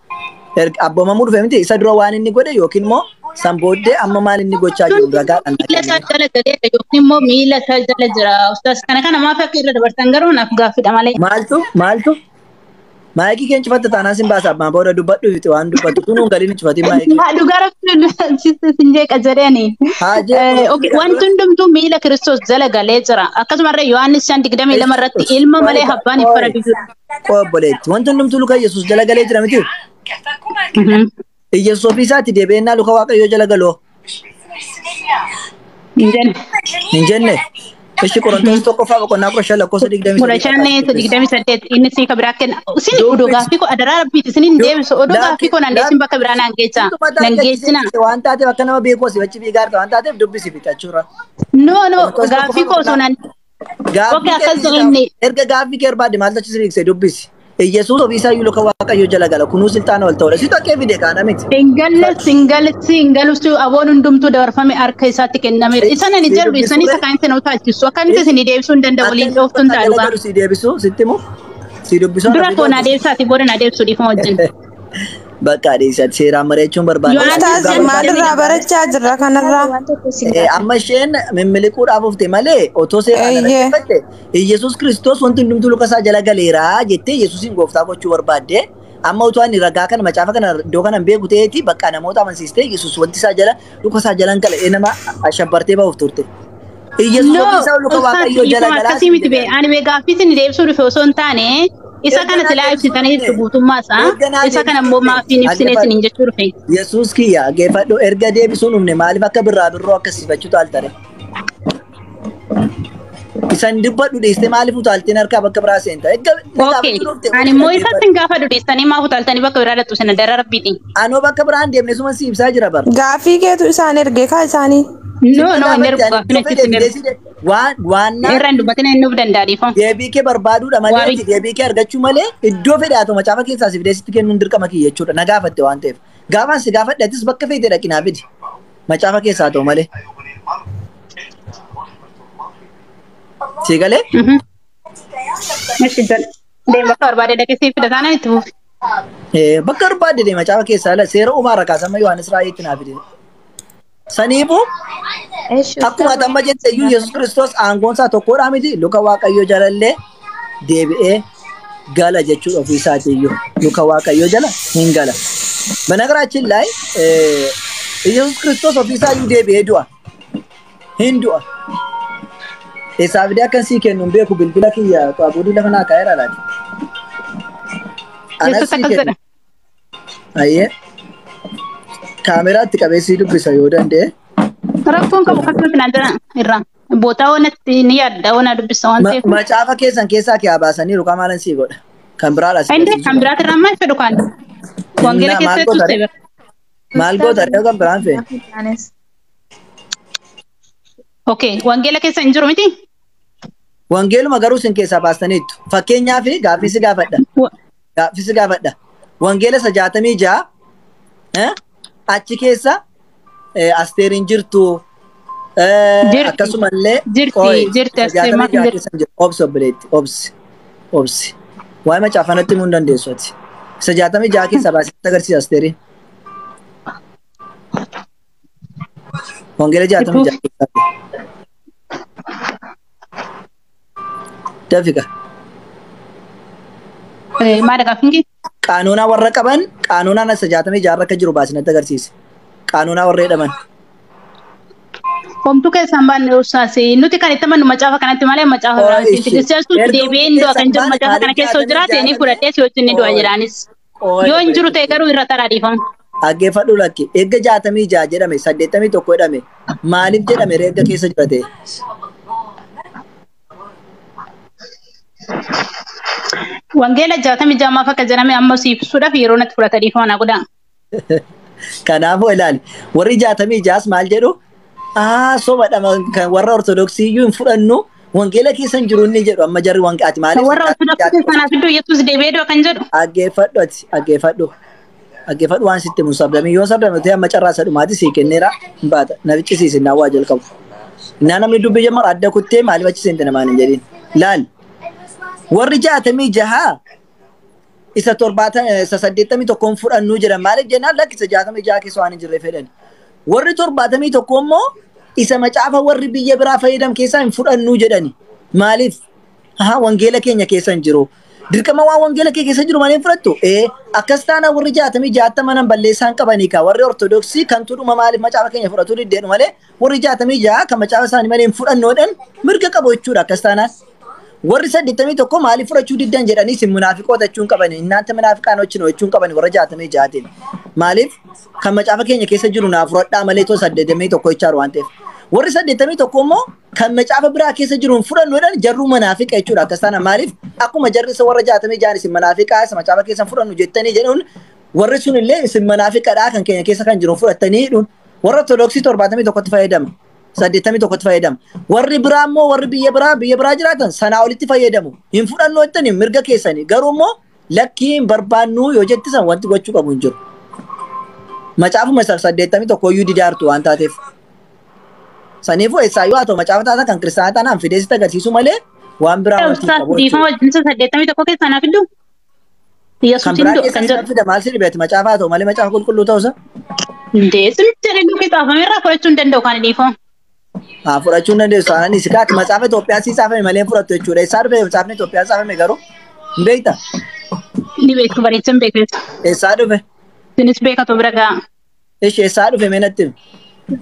Abboomamuu dhufe miti isa dura waan inni godhe yookiin immoo san booddee amma maal inni gochaa jiru ragaadhaan Miila isaa jala galeera yookiin immoo miila isaa jala jira. Ustaas kana kana maaf akka irra dabartan garuu naaf gaaffiidha malee. Maaltu maaltu maayikii keenya cufatta taanaan sin baasa abbaan booda dubbadhu fi waan dubbattu kun hin galiin cufatiin maayikii. Dhugaa rabbi sin jeeqa jedheeni. Haa jeequ. Okay, wanti hundumtuu miila Kiristoos jala galee jira. Akkasumallee Yohaannis 5:22 irratti ilma malee abbaan hin faradu. Obboleetti wanti hundumtuu luka Yesuus jala galee jira miti. Yesuus ofii isaatti deebi'ennaa luka Waaqayyoo jala galoo. Hin jenne. Hin jenne. Ishi Qorontoos 1 boqonnaa 15 lakkoofsa 23. 15 28 inni sii ka biraa kenna. Isin odoo gaaffii koo adaraa rabbiiti isin hin deebisu. Odoo gaaffii koo nan deebisin bakka biraa naan geessa. Nan geessina. Waan taateef akka nama beekuu asii achi fiigaa jirta waan taateef dubbisi fixachuurra. No no gaaffii koo osoo nan. Okay akkas jedhenne. Erga gaaffii kee barbaadde maaltu achi si fiigse dubbisi. Yesuus ofii isaa iyyuu luka Waaqayyoo jala gala. Kunuu silxaana ol ta'uudha. Si tokkee fide kaana miti. Hin galles aboon hundumtuu dabarfame harka isaatti kennameera. Isa nani jedhu isan isa kan isin utaalchisu. Akkamitti isin deebisuu hin danda'u waliin dhooftuun ta'a dhugaa. Si deebisu sitti himu. Si dubbisu. Dura koo naa deebisaati booda naa deebisu dhiifama wajjin. Bakka dhiisati seeraan mari'achuun barbaada. Ustaaz maalirraa barachaa jirra kanarraa? Amma isheen mimmiliquudhaaf ufte malee otoo seeraan dhaggeeffatte Yesuus Kiristoos wanti hundumtuu luka isaa jala galeera jettee Yesuusiin gooftaa gochuu barbaadde amma otoo ani ragaa kana macaafa kana iddoo kana hin beeku ta'eeti bakka namoota amansiistee Yesuus wanti isaa jala luka isaa jala hin gale nama ashabbartee ba'uuf turte. Yesuus ofii isaa luka Waaqayyoo jala galaa. Akkasii miti bee ani bee gaaffii isin deebisuu dhufe osoo hin taane isa kana silaa ibsitanii ibsu guutummaa isaa isa kana immoo maaf hin ibsine isiniin jechuu dhufe. Yesuus kiyya geeffadhu erga deebisuun dhumne maaliif akka birraa birroo akka siifachuu taaltare. Isan dubbadhu dhiistee maaliif utaalteen harkaa bakka biraa seenta? Okay. Ani immoo isa sin gaafa dhiistanii maaf utaaltanii bakka biraa dhattu sana dara rabbiitiin. Anoo bakka biraa hin deemne suma si ibsaa jira bara. Gaaffii keetu isaan erge kaa isaanii. No no hin ergu gaaffiin achitti hin ergu. Waan Irra hin dubbatin inni nuuf danda'a dhiifama. Deebii kee barbaaduudha malee deebii kee argachuu malee iddoo fedhe haa ta'u macaafa keessaa si fidee sitti kennuun dirqama kiyya jechuudha. Na gaafatte waan ta'eef. Gaafaan si gaafadhe atis bakka feete dhaqinaa fidi. Macaafa keessaa haa ta'u malee. Si galee? Deem bakka barbaade dhaqee siif fida taanaan itti fufi. Bakka barbaade deema macaafa keessaa seera uumaa rakkaasama Yohaannis Raayitti naa fide. Saniifuu akkuma amma jette iyyuu Yesuus Kiristoos aangoon isaa tokkodha miti luka Waaqayyoo jalallee deebi'ee gala jechuudha ofii isaatii iyyuu luka Waaqayyoo jala hin gala. በነገራችን ላይ ኢየሱስ ክርስቶስ ofii isaa iyyuu deebi'ee du'a. Hin du'a. Eessaaf fidee akkan sii kennu hin beeku bilbila kiyya qabuudii lafa naa kaa'eera laati. Yesuus akkas jedha. Ayyee. Kaameraatti qabee sii dubbisa yoo danda'e. Rakkoon qabu akkasumas naan jira irraa. Bootaa wanatti ni yaadda wana dubbisa waan ta'eef. Macaafa keessan keessaa kee baasanii rukaa maalan sii godha. Kan biraadha sii. Inni kan biraati irraa maal fedhu kan? Wangeela keessatti tuste bira. Maal goota re'ee kan biraan fe'e? Okay, wangeela keessa hin jiru miti? Wangeeluma garuu isin keessaa baastaniittu. Fakkeenyaaf gaaffii si gaafadha. Gaaffii si gaafadha. Wangeela isa 66 achi keessa Asteeriin jirtu. Akkasumallee jirti Asteer maaf jirti. Obsi obboleetti obsi obsi. Waa'ee macaafanatti himuu hin dandeessu ati. Isa 66 keessaa baasee agarsiisa Asteeriin. Wangeela 66 keessaa. Dafika. Maal gaaffiin? Qaanonaa warra qaban qaanonaan isa 66 irra akka jiru baasinatti agarsiise. Qaanonaa warra jedhaman. Homtuu keessaan baanne obsaase nuti kan itti amannu macaafa kanatti malee macaafa biraa miti. Kiristaanus deebi'ee inni du'a kan jiru macaafa kana keessa yoo jiraate ni fudhadhee si wajjin ni du'a jedhaanis. Yoo hin jiru ta'e garuu irra taraa dhiifama. Dhaggeeffadhu lakki erga 66 jedhame 81 jedhame maaliif jedhame erga keessa jira ta'e? Wangeela 66 maaf akka jedhame amma si ibsuudhaaf yeroo natti fudhata dhiifama naa godhaa. Kanaafuu ilaali warri 66 maal jedhu? Sobadha kan warra Ortodoksii iyyuu hin fudhannu wangeela keessa hin jiru inni jedhu amma jarri ati maaliif? Warra Ortodoksii sanaaf iddoo Yesuus deebi'ee du'a kan jedhu. Dhaggeeffadhu ati dhaggeeffadhu. Dhaggeeffadhu waan sitti himu sabdamii yoo sabdame ta'e amma carraa isa dhumaati sii kenneera hin baata na ficcisiisi naa waa jalqabu. Innaa namni dubbii jammaru adda kuttee maaliif achi seente namaan hin jedhin. Laal warri 66 isa 81 fudhannuu jedhan maaliif jennaan lakki isa 66 keessa waan hin jirre fedhan. Warri 71 immoo isa macaafa warri biyya biraa fayyadam keessaa hin fudhannuu jedhani. Maaliif? Wangeela keenya keessa hin jiru. Dirqama waan wangeela kee keessa jiru malee hin fudhattu? Akkas taana warri 66 manan balleessaan qabanii kaa warri Ortodoksii kan tudhuma maaliif macaafa keenya fudhatuu diddeedhu malee warri 66 kan macaafa isaanii malee hin fudhannoodhaan mirga qabu jechuudha akkas taanaan. Warri 81 maaliif fudhachuu diddan jedhanii isin munaafiqoota jechuun qabani. Innaanta munaafiqaan wajjin jechuun qabani warra 66tiin. Maaliif? Kan macaafa keenya keessa jiru naa fudhadhaa malee too 81 jechaaru waan ta'eef. Warri 81 immoo kan macaafa biraa keessa jiru hin fudhannu jarruu munaafiqa jechuudha. Akkas taana maaliif? Akkuma jarri isa warra 66 isin munaafiqaa isa macaafa keessa hin fudhannu jettanii jedhuun warri sun illee isin munaafiqadhaa kan keenya keessa kan jiru fudhattanii jedhuun warra Ortodoksii 71tti fayyadama. 81tti fayyadama. Warri biraa immoo warri biyya biraa jiraatan sanaa olitti fayyadamu. Hin fudhannu jettanii mirga keessanii garuu immoo lakkii hin barbaannu yoo jettisan wanti gochuu qabu hin jiru. Macaafuma isa 81 iyyuu didaartu waan taateef. Saniifuu eessaayyuu haa ta'u macaafa taatan kan kiristaanaa taanaan fidee sitti agarsiisu malee waan biraa wanti qabu jechuudha. Dhiifama 81 keessaa naaf fiddu? Kan biraa keessaa fida maal si dhibeeti macaafa haa ta'u malee macaafa qulqulluu ta'uusa? Deessim jedhee nuti xaafamerraa fudhachuu hin danda'u kan dhiifama. Fudhachuu hin dandeessu. Aannan si kaati macaafa Itoophiyaa sii saafame malee fudhattu jechuudha. Eessaa dhufe macaafni Itoophiyaa saafame garuu hin beektaa? Ni beektu bareechan hin beektu. Eessaa dhufe? Isinis beekatu bira ga'a. Ishee eessaa dhufe mee natti himi?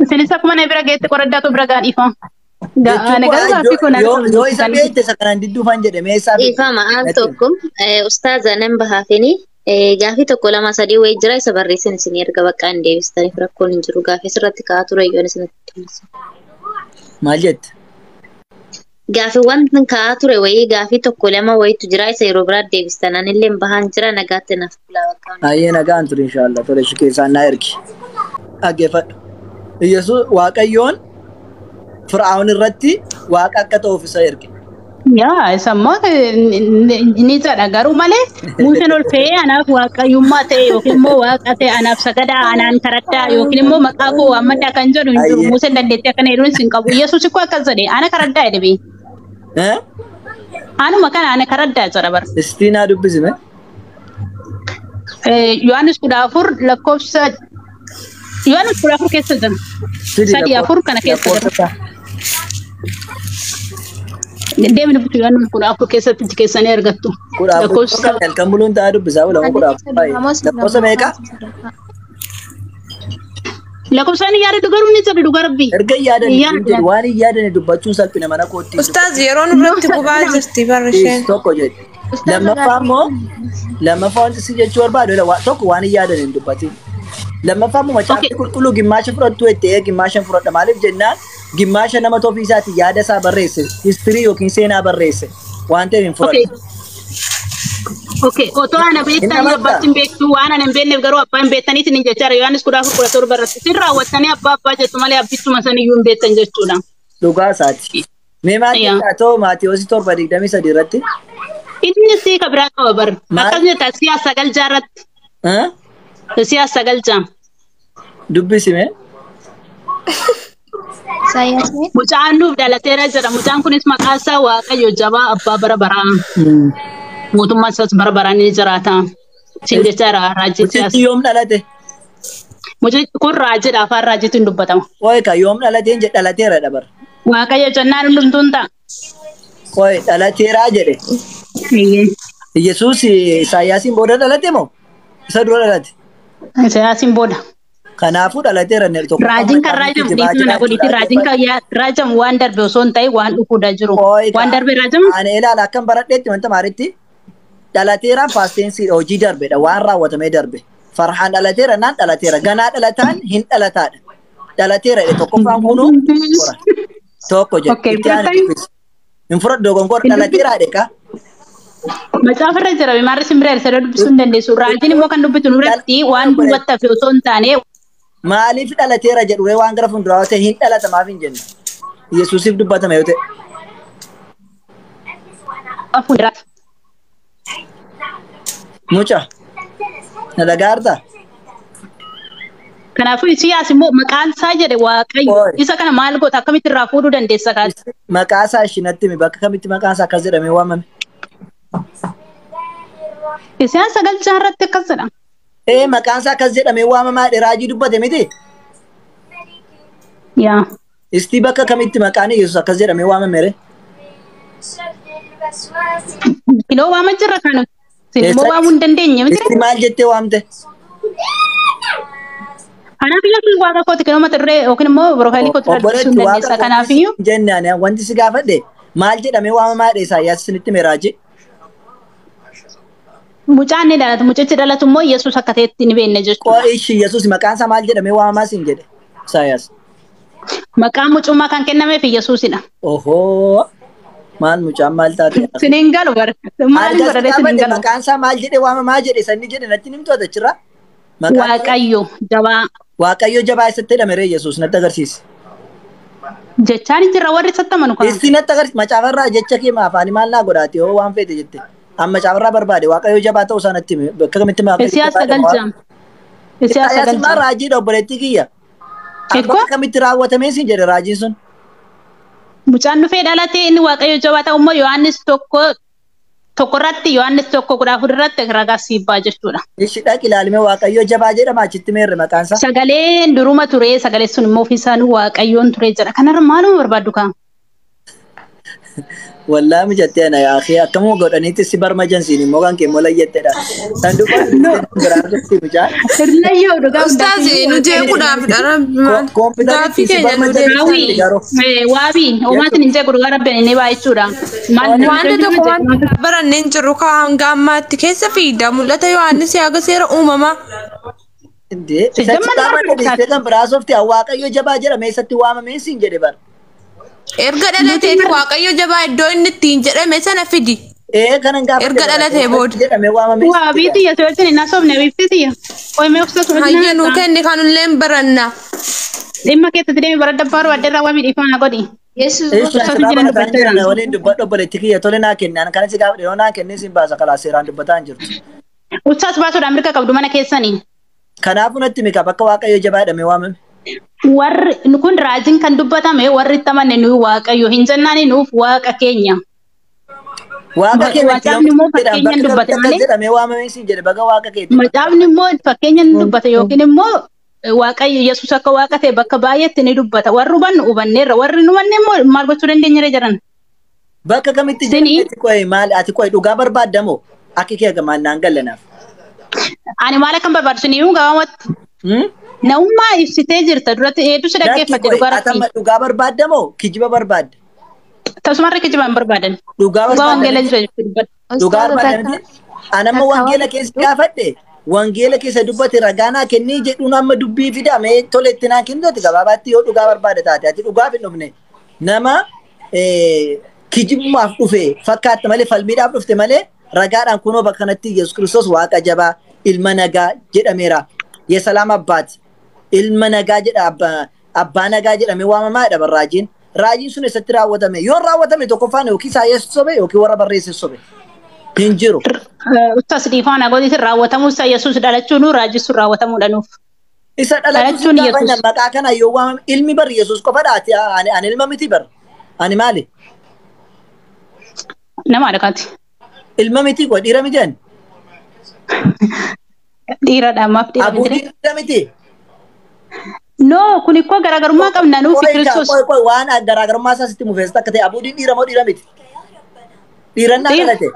Isinis akkuma na bira geette qoraddaatu bira ga'a dhiifama. Yoo isa beekte isa kanaan didduufaan jedhe mee eessaa dhufe? Dhiifama al tokko ustaaza nan bahaafini gaafii 1 2 3 wayii jira isa barreessin isin erga bakka hin deebistaniif rakkoon hin jiru gaafii sirratti ka'aa ture yoon isinatti tolse. Maal jette? Gaaffiiwwan ka'aa ture wayii gaafii 1 2 wayiitu jira isa yeroo biraa deebistan anillee bahaan jira nagaatti naaf bulaa bakka. Ayyee nagaan ture inshaallah tole ishee keessaan naa ergi. Dhaggeeffadhu. Iyyasuus Waaqayyoon Fir'aawn irratti waaqa akka ta'uuf isa erge. Yaa isa immoo ni jedha garuu malee Museen ol fe'ee anaaf waaqayyummaa ta'e yookiin immoo waaqa ta'e anaaf sagadaa anaan karaddaa yookiin immoo maqaa koo waammadhaa kan jedhu hin jiru. Museen dandeettii akkana jedhuun hin qabu. Yesuus ikkoo akkas jedhe ana karaddaa jedhe bee. Anuma kana ana karaddaa jedha bara. Istii naa dubbisime. Yohaannis 14 lakkoofsa Yohaannis 14 keessa jira. 3 4 kana keessa jira. Deemni butu Yohaannis 14 keessatti keessanii argattu. Lakkoofsa halkan buluun ta'a dubbisaa bulama 14 baay'ee. Lakkoofsa meeqa? Lakkoofsa inni yaadatu garuu ni jedhu dhugaa rabbii. Erga yaadan waan hin yaadanne dubbachuun salphina mana kootti. Ustaaz yeroo nurratti gubaa jirti barri isheen. Tokko jedhe. Lammaffaa immoo lammaffaa wanti si jechuu barbaadu tokko waan hin yaadanne hin dubbatin. Lammaffaa immoo macaafni qulqulluu gimmaasha fudhattu jettee gimmaasha fudhadha maaliif jennaan gimmaasha nama ofii isaati yaada isaa barreesse histirii yookiin seenaa barreesse waan ta'eef hin fudhatu. Okay, otoo ana beektanii abbaatti hin beektu waan ana hin beekneef garuu abbaa hin beektaniitiin hin jechaadha. Yohaannis 14:17 irratti isin raawwattanii abbaa abbaa jettu malee abbichuma saniyyuu hin beektan jechuudha. Dhugaa isaati. Mee maal jedhaa too Maatiyoos 7:23 irratti? Inni siika biraa qaba bar. Akkas jetta si'a 9:6 irratti. Si'a 9:6. Dubbisi mee? Mucaan nuuf dhalateera jedha. Mucaan kunis maqaan isaa Waaqayyo jabaa abbaa bara baraa. Mootummaan isaas bara baraan ni jiraata. Siin jecha raajii Mucichi yoom dhalate? Mucichi kun raajiidha afaan raajiitiin dubbatama. Qoy ka yoom dhalateen jedhe dhalateera dabar. Waaqayyo jennaan hundumtuun ta'a. Qoy dhalateeraa jedhe. Yesuus Isaayyaasiin booda dhalate moo? Isa dura dhalate? Isaayyaasiin booda. Kanaafuu dhalateera inni tokko. Raajiin kan raajamu dhiisuma na godhiti. Raajiin kan raajamu waan darbe osoo hin ta'in waan dhufuudha jiru. Waan darbe raajamu. Ani ilaala akkam baradheetti wanta maaritti dhalateeraan paasteensi hojii darbedha waan raawwatamee darbe. Farhaan dhalateera naan dhalateera ganaa dhalataan hin dhalataadha. Dhalateera jedhe tokkoffaan kunuu tokko jedhe. Hin fudhadhu dogongoora dhalateera jedhe kaa. Macaafa irra jira maarri simbira isa dubbisuu hin dandeessu. Raajiin immoo kan dubbitu nurratti waan dubbatti hafe osoo hin taane. Maaliif dhalateera jedhu waan gara fuulduraa yoo ta'e hin dhalata maaf hin jenne. Yesuusiif dubbatame yoo ta'e. Mucaa na dhagaartaa? Kanaafuu Isiyaas immoo maqaan isaa jedhe Waaqayyo. Isa kana maal goota akkamitti irraa fuudhuu dandeessa kaas? Maqaa isaa ishinatti himi bakka kamitti maqaan isaa akkas jedhamee waamame? Isiyaas 9:6 irratti akkas jedha. Ee maqaan isaa akkas jedhamee waamamaa raajii dubbate miti? Yaa. Istii bakka kamitti maqaan Yesuus akkas jedhamee waamame ree? Kinoo waama jirra kan isin immoo waamuu hin dandeenye miti. Isti maal jettee waamte? Kanaaf iyyuu waaqa kooti kinoo mata duree yookiin immoo piroofaayilii kootti dubbisuu hin dandeessa. Kanaaf iyyuu. Jennaan wanti si gaafadhe maal jedhamee waamamaa jedhe Isaayyaas isinitti hime raajii? Mucaan ni dhalatu mucichi dhalatu immoo Yesuus akka ta'etti ni beekna jechuudha. Qoo ishi Yesuus maqaan isaa maal jedhamee waamamaa siin jedhe Isaayyaas. Maqaan mucummaa kan kennameef Yesuusidha. Ohoo maal mucaan maal taate? Siniin galu bara. Maal godhadhe siniin galu. Maqaan isaa maal jedhee waamamaa jedhe sanni jedhe natti himtu achirra. Waaqayyo jabaa. Waaqayyo jabaa isatti jedhame ree Yesuus natti agarsiisi. Jechaan jira warri isatti amanu kana. Isti natti agarsiisi macaafarraa jecha kee afaanii maal naa godhaate yoo waan feete jette. Amma macaafarraa barbaade Waaqayyo jabaa ta'uu isaa natti hime bakka kamitti maqaa. Isiyaas 9:6. Isiyaas 9:6. Maal raajiidha obboleettii kiyya. Bakka kamitti raawwatamee siin jedhe raajiin sun. Mucaan dhufee dhalatee inni Waaqayyo jabaa ta'u immoo Yohaannis 1 irratti Yohaannis 1:14 irratti ragaa siibbaa jechuudha. Ishi dhaqi ilaalime Waaqayyo jabaa jedhama achitti meerre maqaan isaa. Sagaleen duruma ture sagalee sun immoo ofiisaan Waaqayyoon ture jedha. Kanarra maaluma barbaaddu kaa? Wallaahi mijattee ana yaakee akkamuma godhaniitti si barmajansiin immoo kan kee mola jettedha. Sanduuqa biraarratti mucaa. Hirlayyoo dhugaa. Ustaazi nu jeequudhaaf dha. Gaaffii keenya nu deebisa. Waabii homaatiin hin jeequ dhugaa rabbiin inni baay'ichuudha. Wanta tokko wanta barannee hin jirru kaa hanga ammaatti keessa fiida mul'ata Yohaannis haga seera uumamaa. Indee isa kitaaba kan biraa softi Waaqayyo jabaa jedhame eessatti waamamee siin jedhe bara. Erga dhalateeti Waaqayyo jabaa iddoo inni ittiin jedhame sana fidi. Ee kanan gaafa Erga dhalatee booda. jedhame waamame. Waabii tiyya si wajjin hin haasofne biifti tiyya. Qoy mee obsa sun Hayya nuu kenni kanullee hin baranna. Dhimma keessatti deemi bara dabbaaru adda irraa waamii dhiifama na godhi. Yesuus Eessa asirraa barataan jiran waliin dubbadhu obboleetti kiyya tole naa kennaan kana si gaafa dhiyoo naa kennee siin baasa kalaa seeraan dubbataa hin jirtu. Ustaas baasuudhaan mirga qabdu mana keessanii. Kanaafuu natti mika bakka Waaqayyo jabaa jedhamee waamame. Warri kun raajiin kan dubbatame warri itti amanne nuyi Waaqayyo hin jennaani nuuf Waaqa keenya. Waaqa keenya Macaafni immoo fakkeenyaan dubbate malee. jedhamee waamame siin jedhe baga Waaqa keetti. Macaafni immoo fakkeenyaan dubbate yookiin immoo Waaqayyo Yesuus akka Waaqa ta'e bakka baay'eetti ni dubbata. Warri hubannu hubanneerra warri nu hubanne immoo maal gochuu dandeenyarra jiran. Bakka kamitti jedhametti qo'e maal ati qo'e dhugaa barbaaddamoo akki kee gamaan naan gallanaaf. Ani maal akkan barbaadu sun iyyuu gabaabumatti. Namummaa ibsitee jirta duratti hedduu si dhaggeeffate dhugaa rabbii. Dhugaa barbaaddamoo kijiba barbaadda? Tasumarra kijiba hin barbaadan. Dhugaa Dhugaa wangeela jira jechuudha. Dhugaa barbaadan. Anamma wangeela keessa gaafadhe wangeela keessa dubbate ragaa naa kennii jedhuun amma dubbii fidame tole itti naa kennuuti gabaabaatti yoo dhugaa barbaada taate ati dhugaaf hin dhufne nama kijibummaaf dhufe fakkaatta malee falmiidhaaf dhufte malee ragaadhaan kunoo bakka kanatti Yesuus Kiristoos Waaqa jabaa ilma nagaa jedhameera. Yesalaam abbaat ilma nagaa jedha abbaa nagaa jedhamee waamamaadha barraajiin. Raajiin sun eessatti raawwatame? Yoo raawwatame tokkoffaan yookiin Isaayyaas sobe yookiin warra barreesse sobe. Hin jiru. Ustaas dhiifama godhiitiin raawwatamuu isaa Yesuus dhalachuun raajii sun raawwatamuudha nuuf. Isa dhalachuun gaafa maqaa kana yoo waamame ilmi bar Yesuus qofadha. Ani ilma miti bar. Ani maali? Nama dhaqaati. Ilma miti koo dhiira miti ani? Dhiiradha ammaaf dhiira miti. Abuudii dhiira miti. No, kun ikkoo garaagarummaa qabna nuufi Kiristoos. Qoy qoy waan garaagarummaa isaa sitti mufeessa akka ta'e abuudiin dhiira moo dhiira miti? Dhiirannaa dhalate.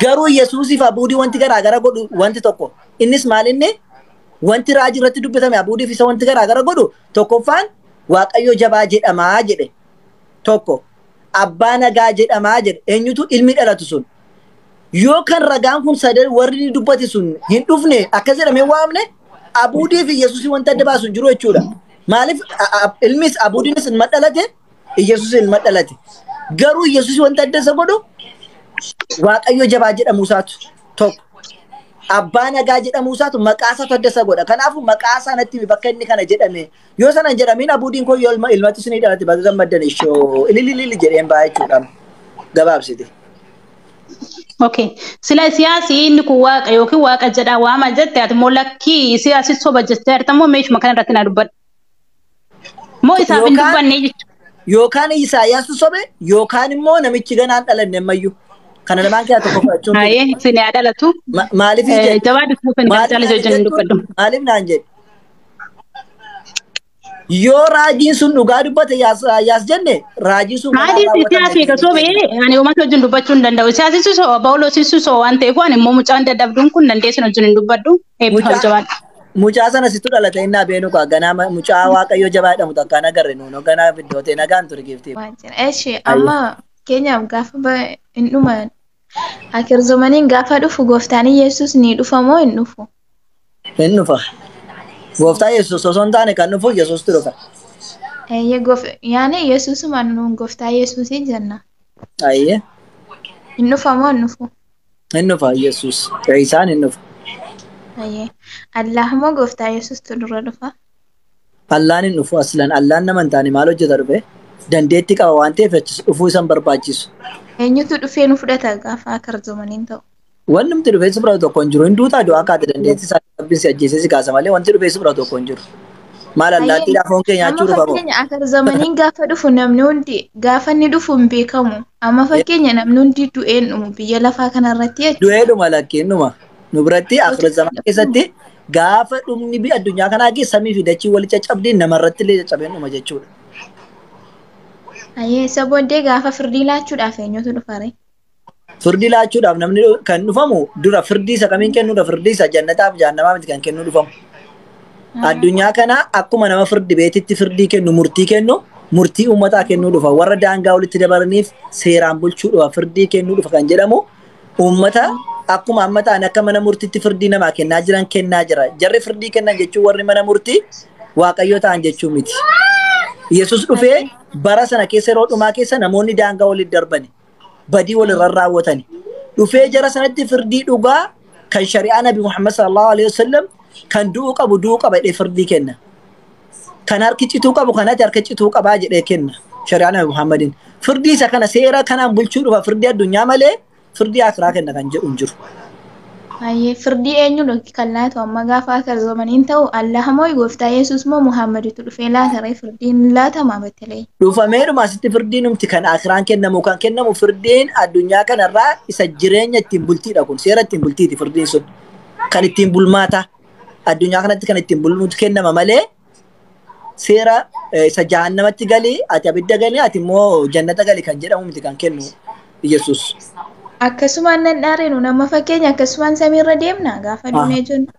Garuu Yesuusiif abuudii wanti garaagara godhu wanti tokko. Innis maal inni wanti raajii irratti dubbatame abuudiif isa wanti garaagara godhu tokkoffaan Waaqayyo jabaa jedhamaa jedhe. Tokko abbaa nagaa jedhamaa jedhe. Eenyutu ilmi dhalatu sun. Yoo kan ragaan kun sadan warri inni dubbate sun hin dhufne akkas jedhamee waamne abuudii fi Yesuusii wanta adda baasu hin jiru jechuudha. Maaliif ilmis abuudiinis ilma dhalate Yesuus ilma dhalate. Garuu Yesuus wanta adda isa godhu Waaqayyo jabaa jedhamuu isaatu tokko. Abbaa nagaa jedhamuu isaatu maqaa isaatu adda isa godha. Kanaafuu maqaa isaa natti himi bakka inni kana jedhame. Yoo sana hin jedhamiin abuudiin koo yoo ilmatu isinii dhalate baga gammaddan ishoo ilililili jedheen ba'a jechuudha. Gabaabsite. Okay. Sila siyaasi inni kun waaqa yookiin waaqa jedhaa waama jette ati immoo lakkii siyaasi soba jettee jirta moo meeshuma kana irratti na dubbadhu. Moo isaaf hin dubbanne jechuudha. Yookaan Isaayyaas sobe yookaan immoo namichi ganaan dhalanne ammayyuu. Kana lamaan keessaa tokko fudhachuun. Haayee isin haa dhalatu. Maaliif jedhe? Jabaa dubbii kan caalaa hojii hin dubbadhu. Maaliif naan jedhe? Yoo raajiin sun dhugaa dubbate yaas jenne raajiin sun. Maaliif siyaasii ka sobe ani uummata wajjin dubbachuu hin danda'u. Siyaasii soo Phaawulos soo waan ta'eef ani immoo mucaan dadhabduun kun dandeessin wajjin hin dubbadhu. Eebbifam jabaadha. Mucaa sana situ dhalate innaa beenu kaa ganaa mucaa Waaqayyo jabaa jedhamu takkaan agarre nuun ganaa fiddootee nagaan ture giiftii. Eshi amma keenyaaf gaafa hin dhuma akir zamaniin gaafa dhufu gooftaan Yesuus ni dhufa moo hin dhufu? Hin dhufa. Gooftaa Yesuus osoo hin taane kan dhufu Yesuustu dhufa. Yaani Yesuusuma nuun gooftaa Yesuusii jenna. Ayyee. Hin dhufa moo hin dhufu? Hin dhufa Yesuus. Isaan hin dhufa. Ayyee. Allah moo gooftaa Yesuustu dura dhufa? Allaan hin dhufu aslan Allaan nama hin taane maal hojjeta dhufe? Dandeettii qaba waan ta'eef dhufuu isan barbaachisu. Eenyutu dhufee nu fudhata gaafa akar zamaniin ta'u? Wanti nuti dhufee si fudhatu tokko hin jiru. Hin duutaa du'aa kaate dandeettii isaa rabbiin si ajjeesee si kaasa malee wanti dhufee si fudhatu tokko hin jiru. Maal allaattiidhaa foon kee nyaachuu dhufa moo? Amma fakkeenya akar zamaniin gaafa dhufu namni hundi gaafa inni dhufu hin beekamu. Amma fakkeenya namni hundi du'een dhumu biyya lafaa kanarratti jechuudha. Du'ee dhuma lakkiin dhuma. Nu biratti akar zaman keessatti gaafa dhumni biyya addunyaa kanaa keessa samii fi dachii wal caccabdee namarratti illee caccabeen dhuma jechuudha. Ayyee isa booddee gaafa firdii laachuudhaaf eenyutu dhufa ree? Firdii laachuudhaaf namni kan dhufamu dura firdii isa kamiin kennuudha firdii isa jannataaf jahannamaa miti kan kennuu dhufamu. Addunyaa kana akkuma nama firdi beetitti firdii kennu murtii kennu murtii uummataa kennuu dhufa warra daangaa walitti dabaraniif seeraan bulchuu dhufa firdii kennuu dhufa kan jedhamu uummata akkuma amma ta'an akka mana murtiitti firdii namaa kennaa jiran kennaa jira. Jarri firdii kennan jechuun warri mana murtii waaqayyo ta'an jechuu miti. Yesuus dhufee bara sana keessa yeroo dhumaa keessa namoonni daangaa walitti darbani. Badii walirra raawwatani. Dhufee jara sanatti firdii dhugaa kan shari'aa Nabi Muhammad sallallahu alaihi wasallam kan du'uu qabu du'uu qaba jedhee firdii kenna. Kan harki cituu qabu kanatti harka cituu qabaa jedhee kenna shari'aa Nabi Muhammadin. Firdii isa kana seera kanaan bulchuu dhufa firdii addunyaa malee firdii akiraa kenna kan jedhu hin jiru. Ayyee firdii eenyudha kan laatu amma gaafa akar zamaniin ta'u Allah moo gooftaa Yesuus moo Muhammaditu dhufee laata ree firdiin laatama battelee. Dhufameedhuma asitti firdiin humti kan akiraan kennamu kan kennamu firdiin addunyaa kanarraa isa jireenya ittiin bultiidha kun seera ittiin bultiiti firdiin sun kan ittiin bulmaata addunyaa kanatti kan ittiin bulmuutu kennama malee seera isa jahannamatti galii ati abidda galii ati immoo jannata galii kan jedhamu miti kan kennu Yesuus. Akkasumaan nan dhaarenu nama fakkeenya akkasumaan samiirra deemna gaafa duunee jennu.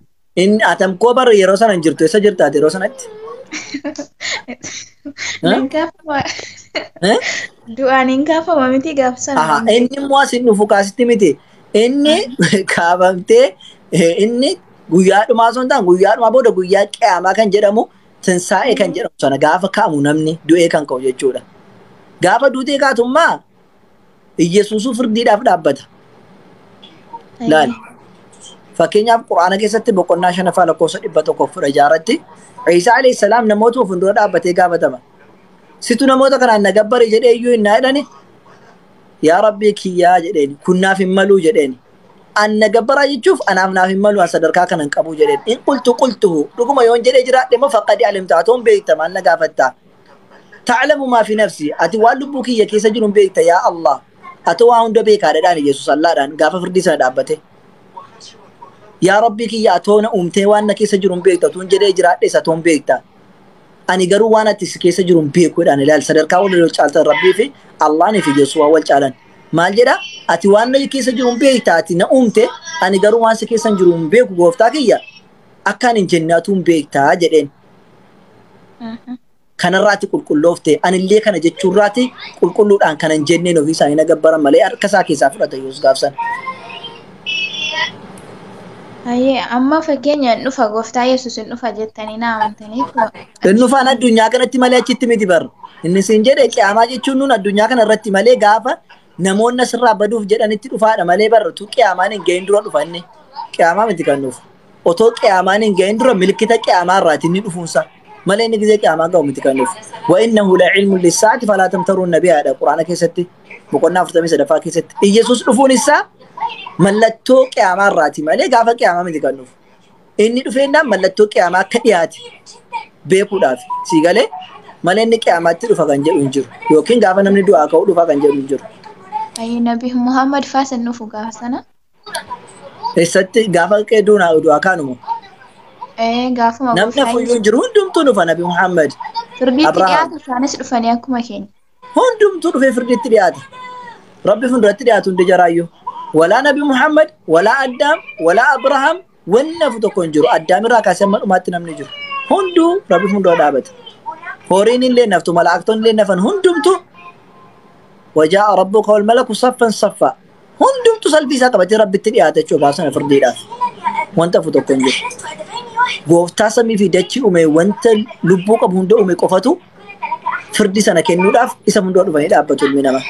Inni atamkoo bara yeroo sana hin jirtu eessa jirta ati yeroo sanatti? Nan kaafama. Du'aan hin kaafama miti gaafa sana. Inni immoo asin dhufu kaasitti miti. Inni kaafamtee inni guyyaa dhumaa osoo hin taane guyyaa dhumaa booda guyyaa qiyaamaa kan jedhamu tinsaa'ee kan jedhamu sana gaafa ka'amu namni du'ee kan ka'u jechuudha. Gaafa duutee kaatummaa Iyesuusuu firdiidhaaf dhaabbata. Laali. Fakkeenyaaf Quraana keessatti boqonnaa 5ffaa lakkoofsa 116 irratti Iisaa alayhi salaam namoota fuuldura dhaabbatee gaafatama. Situ namoota kanaan na gabbare jedhee iyyuu hin jedhani. Yaa Rabbii kiyyaa jedheen kun naaf hin maluu jedheen. An na gabbaraa jechuuf anaaf naaf hin malu an sadarkaa kana hin qabu jedheen. In qultu qultuhu dhuguma yoon jedhee jiraadhe immoo faqad alimta atoon beekta maal na gaafattaa. Ta'lamu maa fi nafsi ati waan lubbuu kiyya keessa jiru hin beekta yaa Allah. Atoo waa hunda beekaadhaan Yesuus Allaadhaan gaafa firdii sana dhaabbate. Yaa Rabbii kiyya atoo na uumtee waan na keessa jiru hin beekta tuun jedhee jiraadhes atoon beekta. Ani garuu waan ati si keessa jiru hin beekuudhaan ilaali sadarkaa wal caaltan Rabbii fi Allaanii fi Yesuus waan wal caalan. Maal jedha ati waan na keessa jiru hin beekta ati na uumte ani garuu waan si keessa jiru hin beeku gooftaa kiyya akkaan hin jennaatu hin beektaa jedheen. Kanarraati qulqulloofte anillee kana jechuurraati qulqulluudhaan kana hin jenneen ofii isaanii na gabbaran malee harka isaa keessaa fudhata Yesuus gaafsan. Hayyee amma fakkeenya hin dhufa gooftaa Yesuus hin dhufa jettanii na amantanii. Inni dhufaan addunyaa kanatti malee achitti miti bar. Inni siin jedhe qiyaamaa jechuun nuun addunyaa kana irratti malee gaafa namoonni asirraa baduuf jedhanitti dhufaadha malee bar utuu qiyaamaan hin gahin dura dhufa inni. Qiyaamaa miti kan dhufu. Otoo qiyaamaan hin gahin dura milkita qiyaamaa irraati inni dhufuunsa. Malee inni gizee qiyaamaa ga'u miti kan dhufu. Wa innahu la ilmun lissaati falaa tamtaruun bihaadha Quraana keessatti boqonnaa 43 keessatti. Iyyasuus dhufuun isaa mallattoo qiyaamaa irraati malee gaafa qiyaamaa miti kan dhufu. Inni dhufeennaan mallattoo qiyaamaa akka dhiyaate beekuudhaaf sii galee malee inni qiyaamaatti dhufa kan jedhu hin jiru. Yookiin gaafa namni du'aa ka'u dhufa kan jedhu hin jiru. Hayyee Nabi Muhammad faas hin dhufu gaafa sana. Eessatti gaafa duunaa du'aa kaanuma. Gaafuma Namni hafuyyuu hin jiru hundumtuu dhufa Nabi Muhammad. Firdiitti dhiyaatu isaanis dhufanii akkuma keenya. Hundumtuu dhufee firdiitti dhiyaata. Rabbi fuulduratti dhiyaatu hundi jaraayyuu. Walaa Nabi Muhammad, walaa Addaam, walaa Abrahaam wanni hafu tokko hin jiru. Addaam irraa kaasee hamma dhumaatti namni jiru. Hunduu Rabbi fuuldura dhaabata. Horiin illee naftu, malaa'iktoonni illee nafan hundumtuu. Wajaa'a rabbuka wal malaku saffan saffaa. Hundumtuu salphii isaa qabatee Rabbitti dhiyaata jechuudha gaafa sana firdiidhaaf. Wanta hafu tokko hin jiru. Gooftaa samii fi dachii uume wanta lubbuu qabu hunda uume qofatu firdi sana kennuudhaaf isa fuuldura dhufanii dhaabbatu ilmi namaa.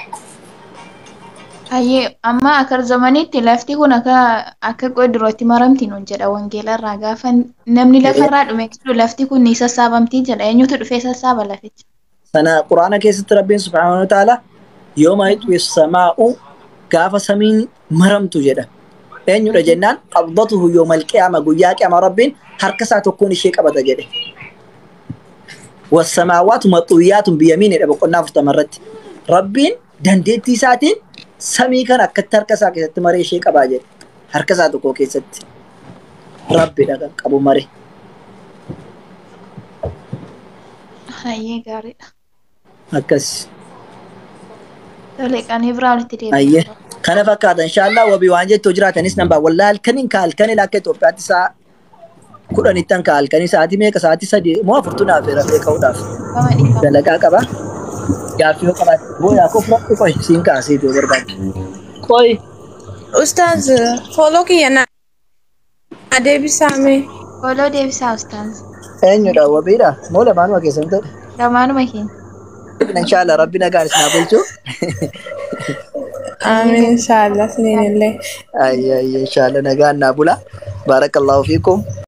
Hayyee amma akka zamanitti lafti kun akka qodurootti maramti nuun jedha wangeela irraa gaafa namni lafarraa dhume jedhu lafti kun ni sassaabamti jedha eenyutu dhufee sassaaba laficha. Sana Quraana keessatti Rabbiin subhaanahu wa ta'ala yooma yuxwi samaa'u gaafa samiin maramtu jedha. Eenyudha jennaan qabdatuhu yoomal qiyaama guyyaa qiyaama Rabbiin harka isaa tokkoon ishee qabata jedhe. Wassamaawaatu maxxuyyaatun biyamiinidha boqonnaa 40 irratti. Rabbiin dandeettii isaatiin samii kana akkatti harka isaa keessatti maree ishee qabaa jedhe. Harka isaa tokko keessatti. Rabbidha kan qabu maree. Hayyee gaariidha. Akkas. Tole qanii biraa walitti deebi'a. Hayyee. Kana fakkaata inshaallah wabii waan jettu jiraatanis nan ba'a. Wallaahi halkaniin ka halkanii akka Itoophiyaatti sa'a 10 ka halkanii sa'aatii meeqa sa'aatii 3 moo 4 naaf rafee ka'uudhaaf. Dalagaa qaba. Gaaffii yoo qabaatte booyaa koo fudhadhu qoy siin kaasee yoo barbaadde. Qoy. Ustaaz fooloo kiyya na deebisaa mee. Fooloo deebisaa ustaaz. Eenyudha wabiidha moo lamaanuma keessan ta'e? Lamaanuma keenya. Inshaallah rabbi nagaan isin haa bulchu. Amiin inshaallah isiniin illee. Ayya inshaallah nagaan naa bula. Baarakallahu fiikum.